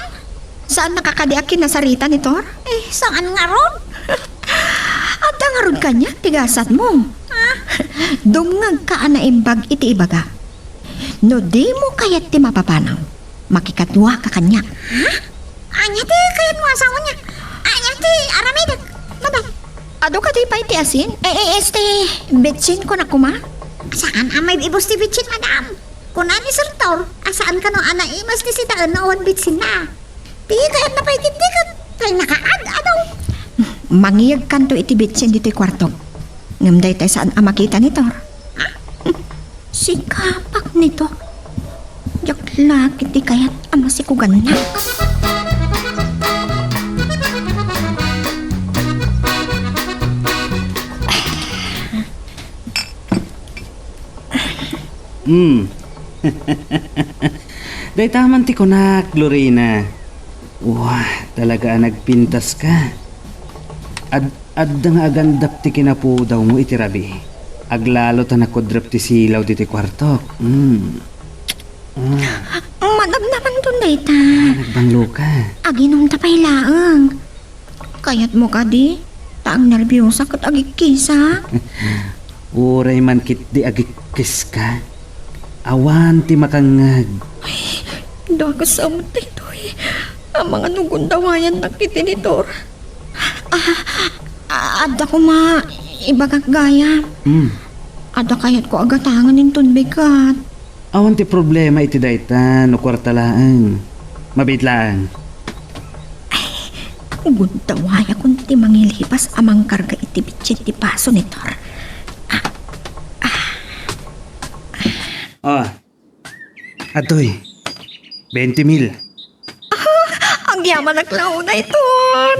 Saannak a kadi a kinasarita ni Tor? Eh, saan ngarud? Adda ngarud kaniak ti gasatmo. Ah? Dumngegka a naimbag iti ibaga. No dimo kayat ti mapapanaw, makikaduaka kaniak. Ha? Ania ti kayatmo a sao ania? Ania ti aramidek, madam? Adu kadi pay ti asin? Eh, eh, este, bitsin ko na kuma? Saan a maibibus ti bitsin, madam? Kuna ni Sir Tor, a saan kano a naimas ti sidaen no awan bitsinna. Ti kayatna pay ketdi ket kay nakaad-adu. Mangiyegkanto iti bitsin ditoy kuartok. Ngem daytay saan a makita ni Tor. Sikapak ni Tor. Diak la ketdi kayat a masikuganna. Hmm. Dayta man ti kunak, Lorena. Wah, talaga a nagpintaska. Ad-, adda nga agandap ti kinapudawmo iti rabii. Aglalo ta nakudrep ti silaw ditoy kuartok. Hmm. Ah. Managnamanton dayta. Ah, nagbangloka. Aginumta pay laeng. Kayatmo kadi? Ta agnerbiosa ket agikkisak. Uray man ketdi agikkiska. Awan ti makangngeg. Ay, dakes a met daytoy. Amangan no gundawayannak iti ni Tor. Ah, ah, adda koma ibagak gayam. Hmm. Adda kayatko a gatangen inton bigat. Awan ti problema iti dayta no kuarta laeng. Mabiit laeng. Ay, gundawayakon ti mangilipas a mangkarga iti bitsin ti baso ni Tor. Ah, ah. Oh. Adtoy. Twenty mil. Ah, agyamanak la unay, Tor.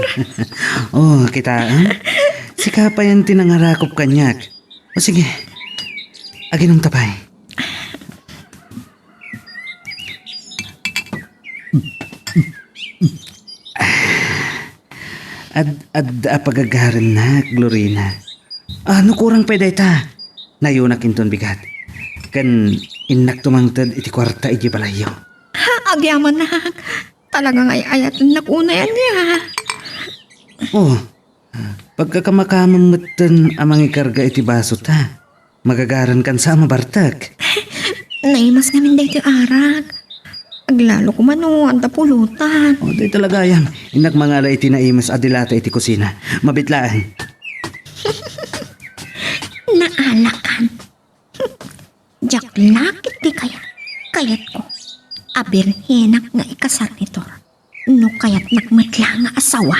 Oh, kita, ah? Sika pay ti nangarakop kaniak. O sige, aginumta pay. Ad-, adda a pagagarennak, Lorena. Ah, no kurang pay dayta, nayonak inton bigat. Ken innak tumangted iti kuarta iti balayyo. Ha, agyamanak. Talaga nga ay-ayatennak unay ania. Oh, pagkakamakamem metten a mangikarga iti basota. Magagarankan sa a mabartek. Naimas ngamin daytoy arak. Aglalo koma no adda pulutan. Oh, dayta la gayam. Innak mangala iti naimas a dilata iti kusina. Mabiit laeng. Naalakan. Diak la ketdi kayat. Kayatko a birhenak nga ikasar ni Tor. No kayatnak met la nga asawa.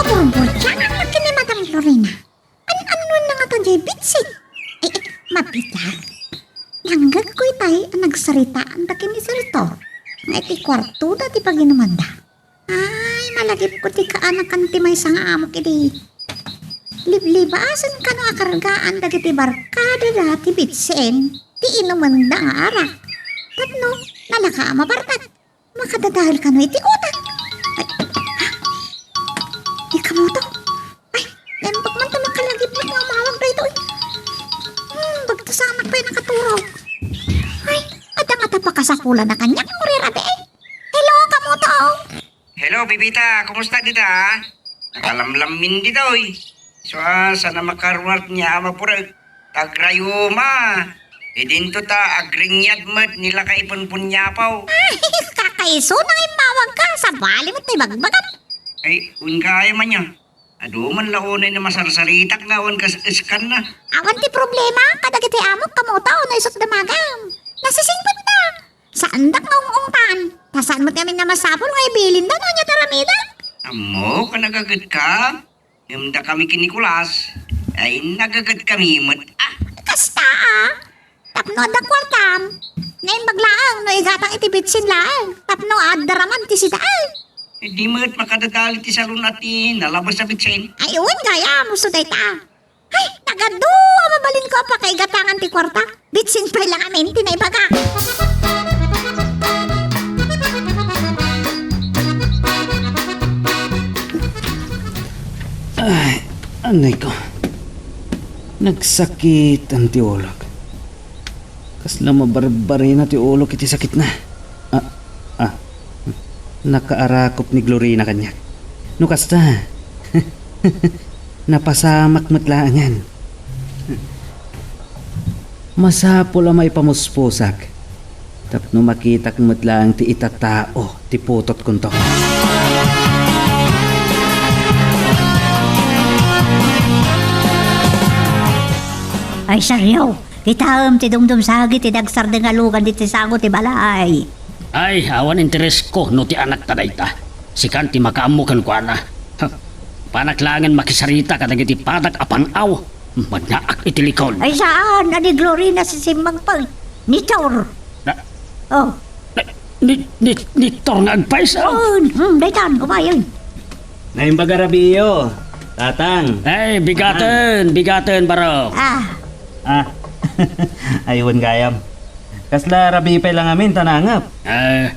Aburburtianak ken ni Madam Lorena. An-annuanna ngata diay bitsit? Eh, eh, mabigat. Nanggegko itay a nagsaritaanda ken ni Sir Tor nga iti kuartoda ti paginumanda. Ay, malagipko ti kaanakan ti maysa nga amok idi. Liblibasen kano a kargaan dagiti barkadada ti bitsin ti inumenda nga arak. Tapno nalaka a mabartek, makadadael kano iti utang. Ay, ha? Ikamoto? Ay, naimbag man ta makalagip nga umawag daytoy. Hmm, bagtasanak pay nakaturog. Ay, adda ngata pakasapulan a kaniak nga urirabii. Hello, kamoto? Hello, Bibita. Kumusta dita? Nakalamlammin ditoy. So, ah, sana makaruar ni Ama Purek. Tagrayuma. Idinto ta agringyad met ni Lakay Punpunyapaw. Ay, kakaiso na nga immawag ka. Sabali met tay bagbagam. Ay, wen kaya man niya. Adu man la unay na masarsaritak nga awan kas-, iskan na. Awan ti problema, kadagiti amok kamoto no isut damagam. Nasisingpet na. Saandak nga ung-ungtan. Ta saan met ngamin nga masapul nga ibilinda no ania ti aramidek? Ammok a nagagetka. Ngem dakami ken ni Nicolas, ay nagagetkami met. Ah, kasta, ah. Tapno adda kuartam, naimbag laeng no igatang iti bitsin laeng, tapno adda raman ti sida, ay. Di met makadadal iti salon a ti nalabas a bitsin. Ay, wen gayam, usto dayta. Ay, nagadu a mabalinko a pakaigatangan ti kuarta. Bitsin pay la ngamin ti naibaga. Ay, anay ko. Nagsakitan ti ulok. Kasla mabarbarina ti ulok iti sakitna. Ah, ah. Nakaarakop ni Glorina kaniak. No kasta, napasamak met laengen. Masapul a maipamuspusak tapno makitak met laeng ti itatao ti putotkonto. Ay, seryo, kitaem ti dumdumsagi ti nagsardeng a lugan ditoy sango ti balay. Ay, awan interesko no ti anakta dayta. Sikan ti makaammo kenkuana. Huh. Panak laengen makisarita kadagiti padak a pang-aw. Magnaak iti likod. Ay, saan? Ani Glorina, sisimmang pa. Ni Tor. Na, Oh. Na, ni, ni, ni Tor nga agpayso. Oh, hmm, daytan, umayon. Naimbag a rabiiyo, tatang. Ay, bigaten, bigaten, barok. Ah. Ah. Ay, wen gayam. Kasla rabii pay lang amin, ta nangep. Ah,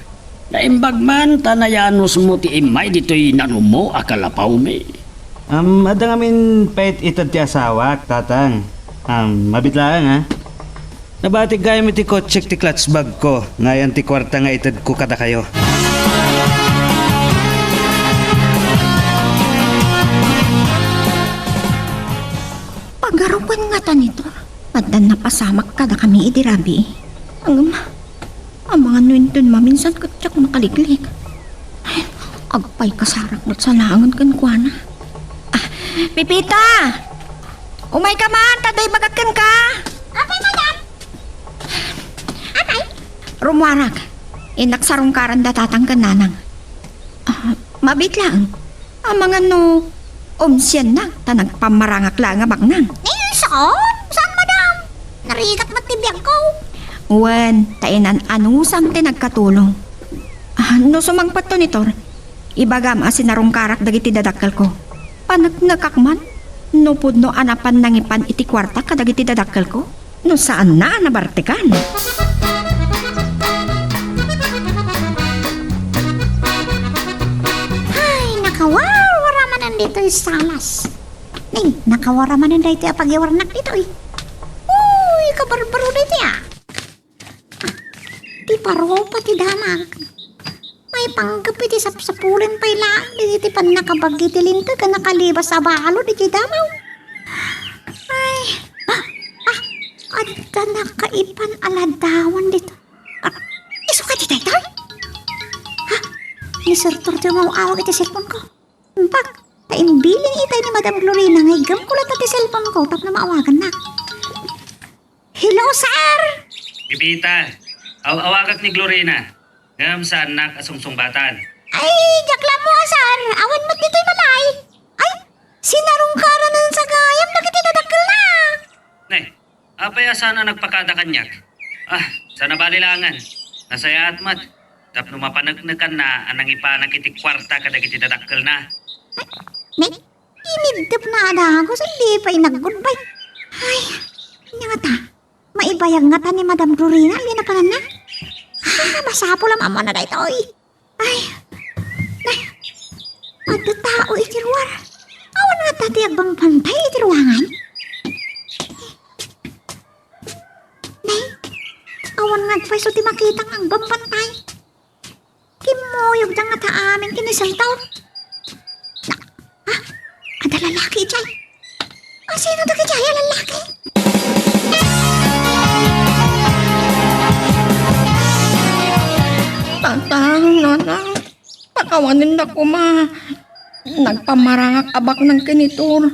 naimbag man, ta nayanusmo ti immay ditoy nanumo a kalapawmi. Am, adda ngamin pay ited ti asawak, tatang. Am, mabit laeng, ha? Nabatik gayam iti kotsek ti clutch bag ko, nga ayan ti kuarta nga itedko kadakayo. Pagarupen ngata ni Tor, addan napasamak kadakami idi rabii. Ngem, amangan no inton maminsan ket diak makaliglig. Agpaykasarak met sa laengen kenkuana. Ah, Pepita! Umayka man, ta adda ibagak kenka. Apay, madam? Apay? Rumuarak. Innak sarungkaran da tatang ken nanang. Ah, mabit laeng. Amangan no umsiennak ta nagpammarangak laeng a baknang. Ni saan? Saan, madam? Narigat met ti biagko. Wen, ta inan-anusam ti nagkatulong. Ah, no sumangpetto ni Tor, ibagam a sinarungkarak dagiti dadakkelko. Paneknekak man no pudno a napan nangipan iti kuarta kadagiti dadakkelko. No saanna a nabartekan. Ay, nakawarwara manen ditoy salas. Ni, nakawarwara manen daytoy a pagiwarnak ditoy. Uy, kabarbaro daytoy, ah. Ti parupa ti damag. Maipanggep iti sapsapulen pay laeng dagiti pannakabagi ti linteg a nakalibas a balud iti damaw. Ay, ah, ah, adda nakaipan a ladawan dito. Ah, isu kadi daytoy? Ha? Ni Sir Tor ti umaw-awag iti cellphone ko. Imbag, ta imbilin itay ni Madam Glorina nga iggemko latta ti cellphone ko tapno maawagannak. Hello, sir! Pepita, aw-awagak ni Glorina. Ngem saannak a sungsungbatan. Ay, diak la ammo, sir. Awan met ditoy balay. Ay, sinarungkaranen sa gayam dagiti dadakkelna. Nay, apay a saan a nagpakada kaniak? Ah, saan a bali laengen. Nasayaat met. Tapno mapaneknekanna a nangipanak iti kuarta kadagiti dadakkelna. Ay, nay, iniddepna a dagus, di pay nag-goodbye. Ay, ania ngata? Maibayag ngata ni Madam Glorina iti napananna? Ah, masapul a maammoanna daytoy. Ay, nay, adda tao iti ruar. Awan ngata ti agbangpantay iti ruangan? Nay, awan nga agpayso ti makita nga agbangpantay. Kimmuyogda ngata amin ken ni Sir Tor. Na, ah, adda lalaki idiay. Asino dagiti aya lalaki? Tatang, nanang, pakawanenda koma. Nagpammarangak a baknang ken ni Tor.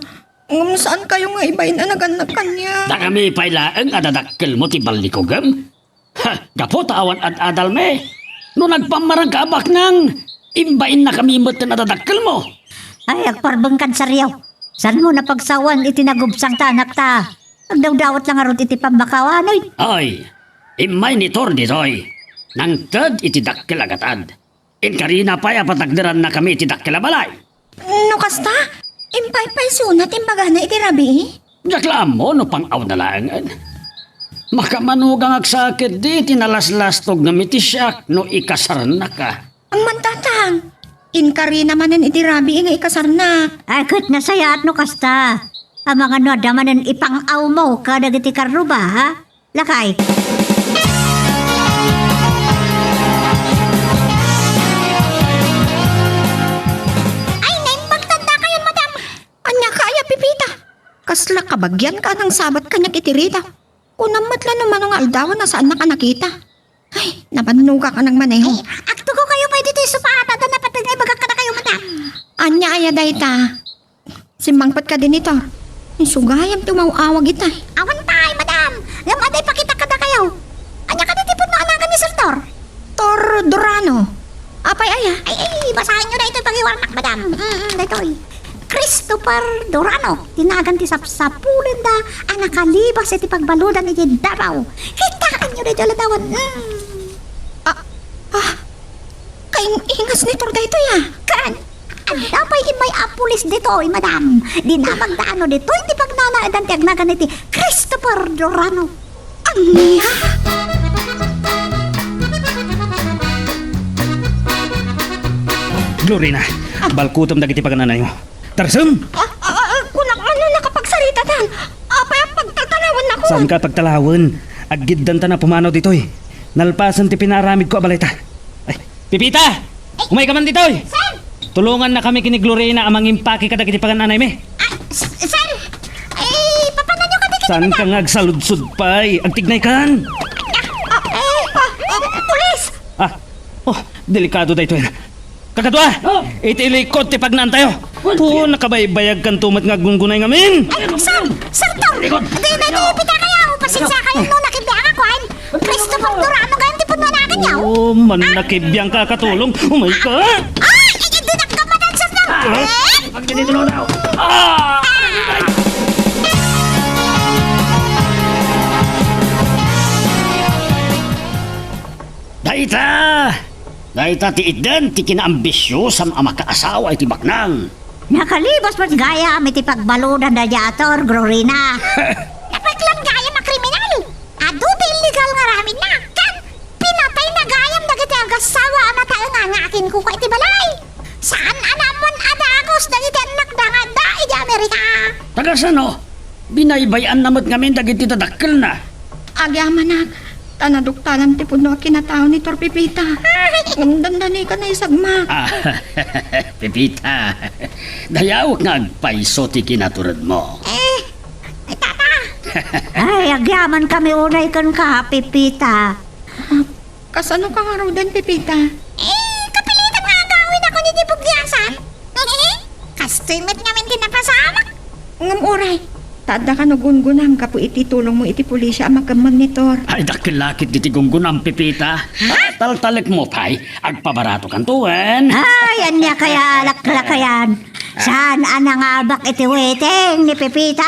Ngem saankayo nga ibain a nagannak kaniak? Dakami pay laeng a dadakkelmo ti ballikugem? Ha, gapu ta awan ad-adalmi. No nagpammarangka a baknang, imbainnakami metten a dadakkelmo. Ay, agparbengkan, Seryo. Saanmo napagsawan iti nagubsang ta anakta? Agdawdawat la ngarud iti pammakawan, oy. Ay, immay ni Tor ditoy. Nangted iti dakkel a gatad. Inkarina pay a patakderannakami iti dakkel a balay. No kasta, impaypaysona ti imbagana iti rabii? Diak la ammo no pang-awna laengen. Makamanugang agsa ketdi ti nalaslastog ngem iti siak no ikasarnaka. Amman, tatang, inkarina manen iti rabii nga ikasarnak. Ay, ket nasayaat no kasta. Amangan no adda manen ipang-awmo kadagiti karruba, ha? Lakay. Ay, naimbag tanda kayon, madam. Ania ka aya, Pepita? Kasla kabagian ka a nangsabat kaniak iti rita. Kunam met la no mano nga aldawan a saannak a nakita. Ay, nabannogak a nagmaneho. Ay, agtugaw kayo pay ditoy sopa, ta adda napateg nga ibagak kadakayo, madam. Ania aya dayta? Simmangpet kadi ni Tor. Isu gayam ti umaw-awag itay. Awan pay, Mm, mm, daytoy. Christopher Durano, ti nagan ti sapsapulenda a nakalibas iti pagbaludan iti daraw. Kitaenyo daytoy, ladawan. Mm. Ah, ah, kaing-ingas ni Tor daytoy, ah. Ken, adda pay immay a pulis ditoy, madam. Dinamagda no ditoy ti pagnanaedan ti agnagan iti Christopher Durano. Ania? Glorina, balkutem dagiti pagan-anaymo. Tarsem! Ah, ah, ah, kunak man no nakapagsarita tan. Apay a pagtaltalawennakon? Saanka a pagtalawen? Aggiddanta a pumanaw ditoy. Nalpasen ti pinaaramidko a balayta. Ay, Pepita! Umayka man ditoy! Sir! Tulongannakami ken ni Glorina a mangimpake kadagiti pagan-anaymi. Ah, s-, sir! Eh, papananyo kadagiti Saanka nga agsaludsod pay? Agtignaykan! Ah, ah, eh, ah, ah, pulis! Ah, oh, delikado daytoy. Kakadua! Oh! Iti likod ti pagnaantayo! Oh, nakabaybayagkanto met nga aggunggunay ngamin! Ay, sir! Sir Tor! Di, di, di, pitakayo! Pasensiakayo no nakibiangak, wen! Christopher Durano ngayon ti punno na aganyo! Oh, man nakibiang ka, katulong! Umayka! Ay! Ay, ay, di nakagamanan, sir Tor! Ah! Eh? Pagdinitulo daw! Ah! Dayta! Dayta ti itdan ti kinaambisiosam a makaasawa iti baknang. Nakalibas met gayam iti pagbaludan daydiay a Tor, Glorina. Napatlan gayam a kriminal. Adu ti illegal nga aramidna. Ken pinatayna gayam dagiti agassawa a nataengan nga akinkuka iti balay. Saan a naammoan a dagus dagiti annakda nga adda iti Amerika. Tagasano? Binaybay-anna met ngamin dagiti dadakkelna. Agyamanak, ta naduktalan ti pudno a kinatao ni Tor Pepita. Ngem dandani ka naisagmak. Ah, Pepita, dayawek nga agpayso ti kinaturedmo. Eh, ay, tata! Ay, agyamankami unay kenka, Pepita. Kasano ka ngaruden, Pepita? Eh, kapilitan nga agawidakon iti pugliasan. Kastoy met ngamin ti napasamak. Ngem uray, ta adda kano gunggunam gapu iti tulongmo iti pulisya a makemmeng ni Tor. Ay, dakkel la ketdi ti gunggunam, Pepita. Ha? Taltalekmo pay, agpabaratokanto wen. Ay, ania kaya a laklakayan? Saan a nangabak iti waiting ni Pepita?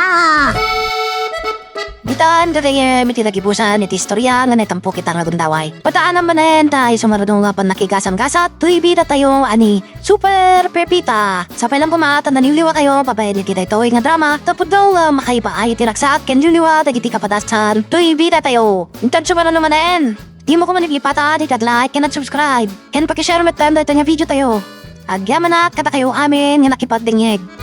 Ditan gagayyem iti nagibusan iti istoria nga naitampok ita nga gundaway. Padaanam manen ta isu ngarud nga pannakigasam-gasat toy bidatayo a ni Super Pepita. Sapay lang koma ta naliwliwatayo babaen iti daytoy nga drama, ta pudno nga makaipaay iti ragsak ken liwliwa dagiti kapadasan toy bidatayo. Intan sumaruno manen, dimo koma lipata ti nag-like ken nag-subscribe, ken paki-share metten daytoy nga videotayo. Agyamanak kadakayo amin nga nakipagdengngeg.